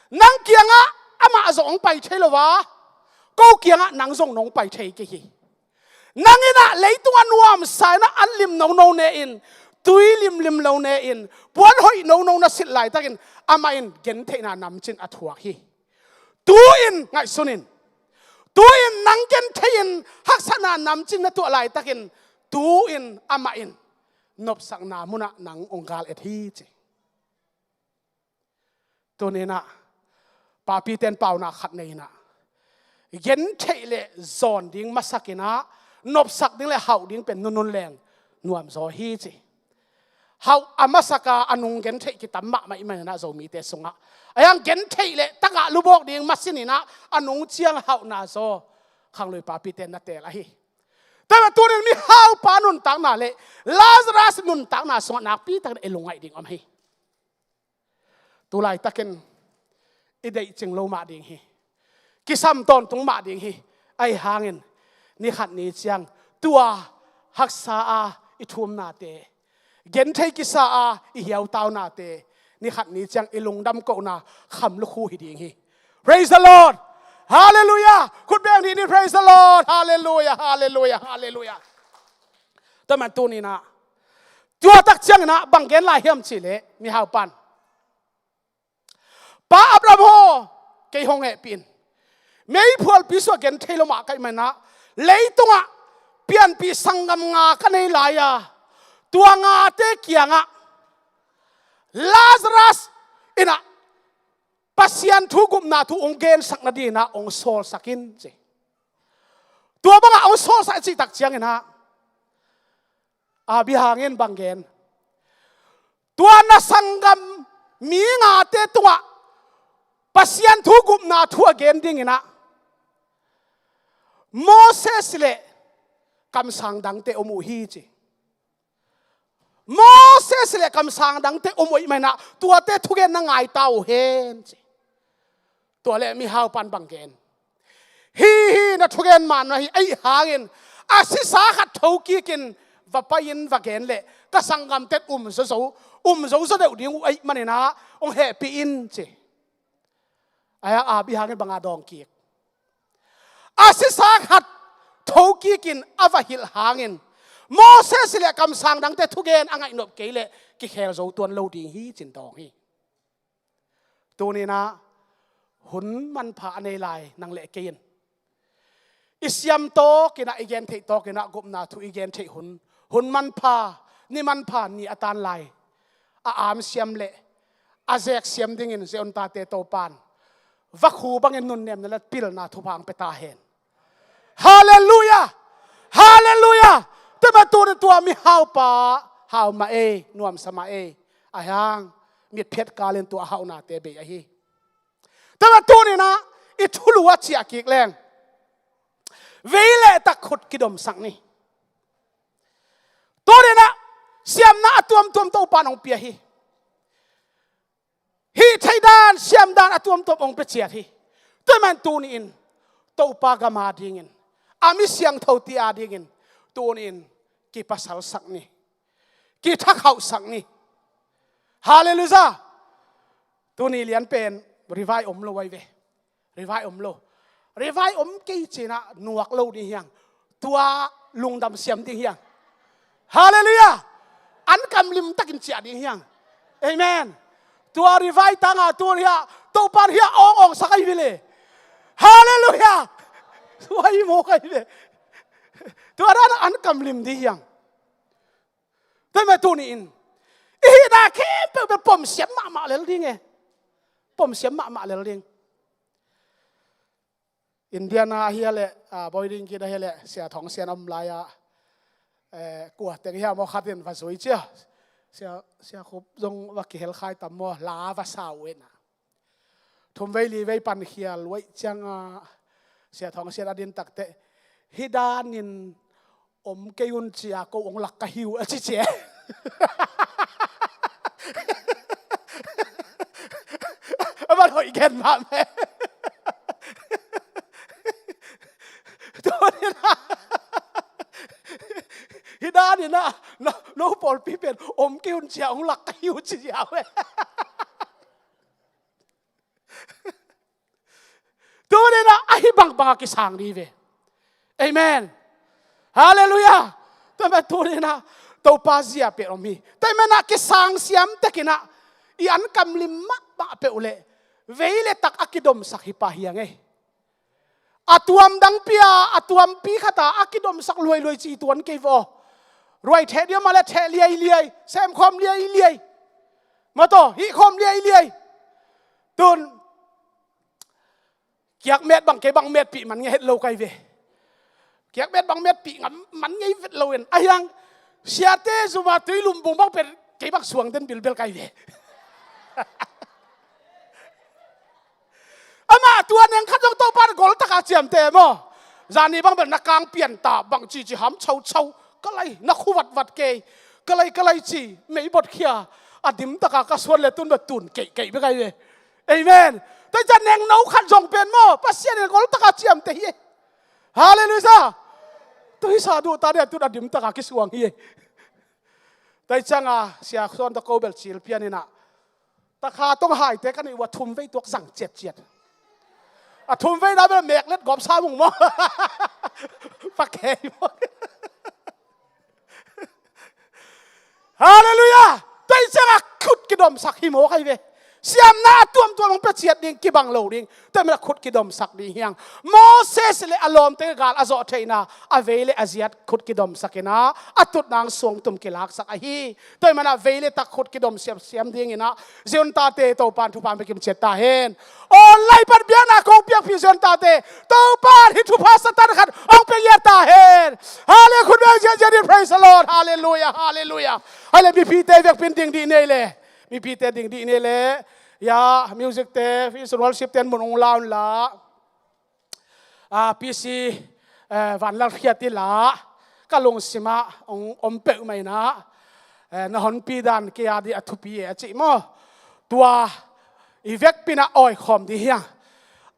nang kiangah amah zong hong pai thei lo a, ko kiangah nang zong nong pai thei kei hi. Nang in ah leitungah nuamsa in ah an lim nono ne-in, tui limlim lo ne-in, puan hoih nono na silh laitakin amah in gentheihna namcin a thuak hi. Tu-in ngaihsun in. Tu-in nang genthei-in haksatna namcin na tuah laitakin tu-in amah in nopsakna munah nang hong gal et hi ci. Tuni-in ah papite in paunak khat nei-in ah gentheih le zawn ding masak in ah nopsak ding le hauh ding pen nunun leng nuamzaw hi ci. Hauh a masak a, a nung gentheih kitam mahmah ahih manin ah Zomite sungah a hiang gentheih le tagah lubawk ding masin in ah a nung ciang hauhna zaw khanglui papite in na teel ahi. Tua mah tuni-in mihaupa nuntakna le Lazarus nuntakna sungah nakpi takin i lungngaih ding om hi. Tu laitakin i deihcing lo mah ding hi. Kisam tawntung mah ding hi. Ahi hangin Ni khat ni ciang tua haksa a i thumnate, genthei kisa a i hiautaunate, ni khat ni ciang i lungdam kohna kham lukhu hi ding hi. Praise the Lord. Hallelujah. Khut beng dih ni. Praise the Lord. Hallelujah. Hallelujah. Hallelujah. Tua man tuni-in ah tua tak ciangin ah bang gen lai hiam cih leh, mihau pan, Pa Abraham aw, kei hong hehpih in. Meiphualpi sungah genthei lo mah ka hih manin ah, leitungah pianpih sanggam nga ka nei lai a, tua ngate kiangah Lazarus in ah Pasian thu gupna thu hong gensak nadingin ah hong sawlsak in, ci. Tua bangah hong sawlsak cih tak ciangin ah Abraham in bang gen? Tua na sanggam mi ngate tungah Pasian thu gupna thu a gen dingin ah Moses le kamsang dangte om uh hi, ci. Moses le kamsang dangte om uh ahih manin ah tuate thugen na ngai ta uh hen, ci. Tua leh mihau pan bang gen? Hi hi, na thugen mahmah hi, ahih hangin a sisa khat thokikin va pai-in va gen leh ka sanggam teng um zo zo, um zo zo deuh ding uh ahih manin ah hong hehpih in, ci. Ahi hang Abraham in bang a dawng kik? A sisa khat thokikin a va hilh hangin Moses le kamsang dangte thugen a ngaihnop kei leh kikhel zo tuan lo ding hi, ci-in dawng hi. Tuni-in ah hun manpha a nei lai nang le kei in, i siam tawkin ah, i gen theih tawkin ah gupna thu i gen theih hun, hun manpha, ni manpha ni a tan lai. A amsiam le a zeksiam dingin Zion tate Topa'n vakhu bangin nunnemna le pilna thupha hong pia ta hen. Hallelujah! Hallelujah! Tua mah tuni-in tua mihaupa hau mah ei, nuamsa mah ei. Ahi hang mitphiat kalin tua a hauhnate bei ahi. Tua mah tuni-in ah i thulu a ciah kik leng, vei le tak khut kidomsak ni. Tuni-in ah siamna a tuamtuam Topa'n hong pia hi. Hih theidan, siamdan a tuamtuam hong pia ciat hi. Tua mah tuni-in Topa gam a dingin, a mi siangthote a dingin tuni-in kipasalsak ni, kithakhauhsak ni. Hallelujah. Tuni lian pen revive om lo ahi ve. Revive om lo. Revive om kei cih in ah nuak lo ding hi hang. Tua lungdam siam ding hi hang. Hallelujah. An kamlim takin ciah ding hi hang. Amen. Tua revive tangah tuni-in ah Topa'n hiah awng awngsak ahi ve le. Hallelujah. Tua hi mawk ahi ve. Tua dan an kamlim ding hi hang. Tua mah tuni-in i hihna khempeuh bel pomsiam mahmah lel ding e. Pomsiam mahmah lel ding. Indiana ahih leh, ah, Boarding gate ahih leh, Sia Thawng Sian om lai-ah, eh, kua teng hiam aw khat in va zui cia. Sia, Sia Khup zong va kihel khai tam maw, la va sa uh in ah. Thum vei li vei pan khial uh ahih ciangin, Sia Thawng Sian a din takteh, hih danin om kei un cia, ko hong lak ka hi uh a ci cia. A van hoih gen mahmah. Tuni-in ah, hih danin ah, no, no pawlpi pen om kei un cia, hong lak ka hi uh ci cia uh e. Tuni-in ah ahi bangbang a kisang ding hi ve. Amen. Hallelujah. Tua mah tuni-in ah Topa zia pen om hi. Tua mah in ah kisang siam takin ah i an kamlim mahmah peuh leh vei le tak a kidomsak hi pah hi hang e. A tuam dang pia, a tuampi khat ah a kidomsak luailuai ci tuan kei vaw. Ruai theh ding mah leh theh liailiai, semkhawm liailiai. Maw taw, hihkhawm liailiai. Tun kiakmet bang, kei bang metpih man ngei het lo ka hi ve. Kiakmet bang metpih ngam man ngei vet lo in. Ahi hang siate zum a tui lumbung bang pen kei bang suang den bilbel ka hi ve. Amah tua neng khat zong Topa'n gol taka ciamteh maw. Zani bang bel na kang pian ta bang cici ham chauchau. Ka lai na khu vatvat kei. Ka lai, ka lai ci, mei bot khia. A dim taka ka suan le tun bel tun keihkeih bek ahi ve. Amen. Tua ciang nengno khat zong pen maw, Pasian in gol taka ciamteh hi. Hallelujah. Tua hi sa duh ta deh, a tut a dim taka kisuang hi. Tua hi cianga Sia Suan tawh ko bel cil pian inah, takha tong haite ka neih uh a thum vei tuak zang ciatciat. A thum vei na bel mek let gawp sa mung maw. Pakei maw. Halleluiah. Tua hi cianga khut kidomsak hi maw, kai ve. Siamna a tuamtuam hong pia ciat ding, kibang lo ding. Tua hi mana khut kidomsak ding hi hang. Moses le a lawmte gal a zawh theihna, a vei le a ziat khut kidomsak inah, a tutna hong suangtum kilaksak ahi. Tua hi mana vei le tak khut kidom siamsiam ding inah, Zion tate Topan thupha hong pia kim ciat ta hen. Online pan biakna kong piakpih Zion tate, Topan hih thupha satan khat hong pia ngiat ta hen. Hallelujah, khut beng ziahziah dih, praise the Lord. Hallelujah, hallelujah. Hai le mipite vekpin ding dih nei le. Mipite ding dih nei le. Ya, music te, praise and worship te mun hong la un la. Ah, P C, eh, Vanlal Khiat i la, ka lungsimah hong om peuhmah inah, eh, na honpi dan kei a dih a thupi e a cih maw. Tua i vekpinah awikhawm dih hi hang.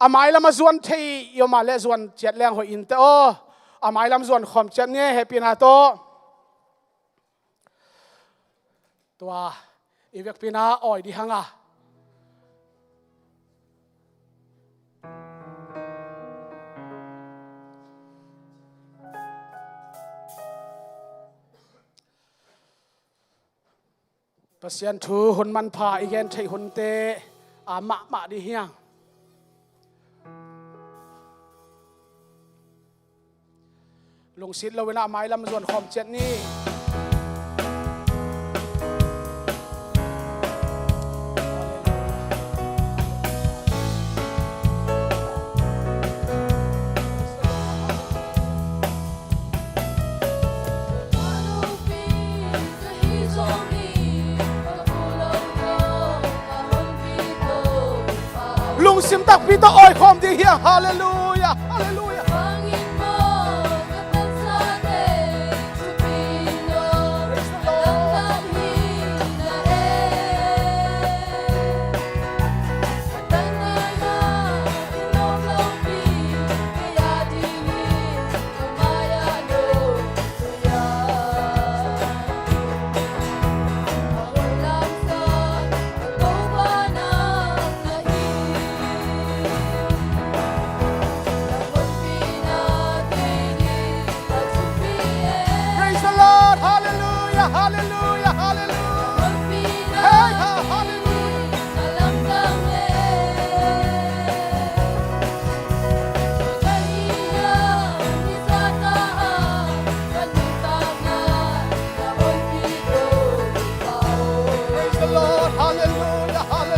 A mailam a zuan thei i om a le zuan ciat leng hoih in teh aw. A mailam zuan khawm ciat ni e, hehpihna tawh. Tua i vekpinah awi dih hang a. Pasian thu hun manpha i gen theih hunte a mahmah dih hi hang. Lungsit lo inah mailam zuan khawm ciat ni. Lungsim takpi tawh awikhawm ding hi hang. Hallelujah, hallelujah. Praise the Lord. Praise the Lord. Hallelujah, hallelujah, hallelujah. Hey, ha, hallelujah. Praise the Lord. Hallelujah. Hallelujah. Praise the Lord.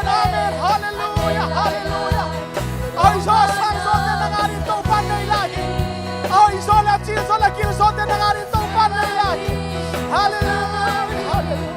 Amen, amen. Hallelujah, hallelujah. Aw i zaw a sang zawte nang adingin Topa nei lai hi. Aw i zaw le a cil zaw le a gil zawte nang adingin Topa nei lai hi. Hallelujah, hallelujah.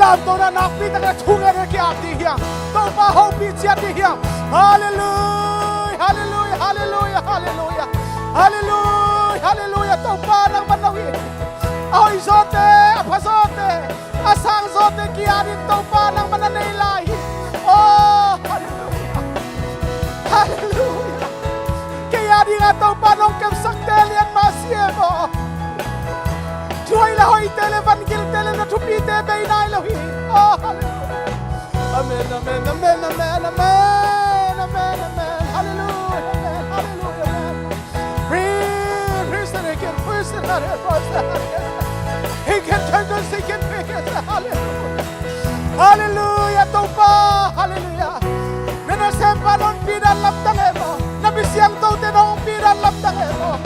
Lamto na nakpi tak na thungen na ki-ap ding hiam. Topa hopih ciat ding hiam. Halleluia, halleluia, halleluia, halleluia. Halleluia, halleluia. Topa nangmah na hi. A hoih zawte, a pha zawte, a sang zawte ki-at in Topa nangmah na nei lai hi. Oh, halleluia. Halleluia. Kei a dinga Topa nong kepsakte lian mah si e maw. Thuai le hoihte le vangilte le na thupite bei nai lo hi. Oh, halleluia. Amen, amen, amen, amen, amen, amen, amen. Halleluia, amen, halleluia, amen. Praise, praise the Lord, praise the Lord, praise the Lord. He can turn the sick and make it. Halleluia. Halleluia, Topa. Halleluia. Na nasempa nong pidan lamdang e maw. Na mi siangthote nong pidan lamdang e maw.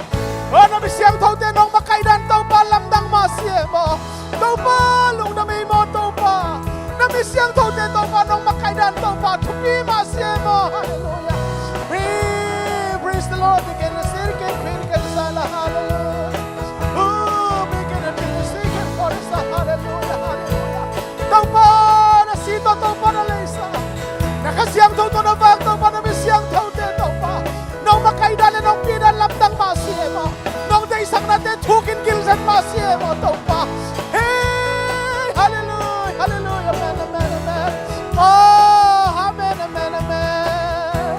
Oh, na mi siangthote nong makaihdan Topa lamdang mah si e maw. Topa lungdam e maw Topa. Na mi siangthote Topa nong makaihdan Topa thupi mah si e maw. Halleluia. Praise, praise the Lord. Begin to sing, begin to sing, hallelujah. Oh, begin to sing, praise the Lord. Hallelujah, hallelujah. Topa na si tawh, Topa na leisa. Na Kha Siangtho tawh na vak, Topa na mi siangthote Topa. Nong makaihdan le nong pidan lamdang mah si e maw. Nong deihsaknate thukin gilzen mah si e maw Topa. Hey, halleluia, halleluia, amen, amen, amen. Oh, amen, amen, amen.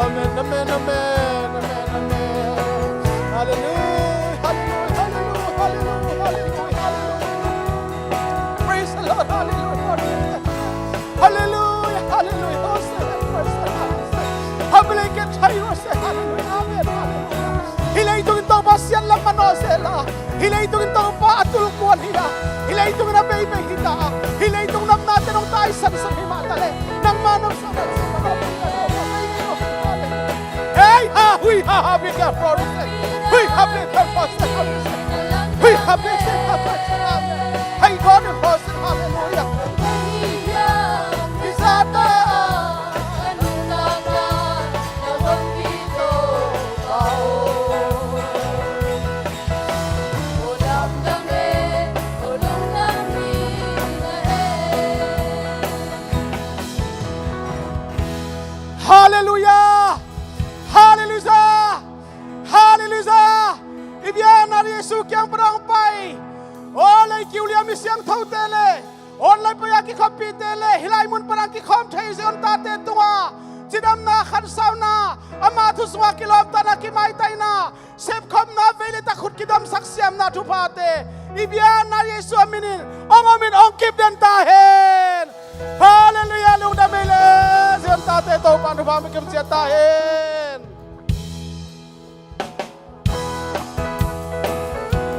Amen, amen, amen, amen, amen. Halleluia, halleluia, halleluia, halleluia, halleluia. Praise the Lord, halleluia, halleluia. Halleluia, halleluia. Hosanna, Hosanna, Hosanna. Hamley can try, Hosanna, halleluia. Amen, halleluia. Hih leitungin Topa siatlam man aw sela. Hih leitungin Topa a tulkuan hi a. Hih leitungin a beibei hi ta a. Hih leitung namnate nong taisansan hi mah ta leh. Nangma nong sa man sa man. Hey, ha, hui, ha, ha, big up, Hosanna. Hui, ha, big up, Hosanna. Hui, ha, big up, Hosanna. Amen. Hey, God, Hosanna, halleluia. Halleluia! Halleluia! Halleluia! I biakna Jesu kiang pan hong pai. Aw, lei kiu liam i siangthote le online pan a kikhompihte le hih lai mun pan a kikhawm thei Zion tate tungah cidamna, khansauna, ama thu sungah kilawmtatna, kimaitaina, sepkhopna, vei le tak khut kidamsak siamna thuphate i biakna Jesu a minin hong om in hong kipden ta hen. Halleluia, lungdam ei le. Zion tate Topa thupha mi kim ciat ta hen.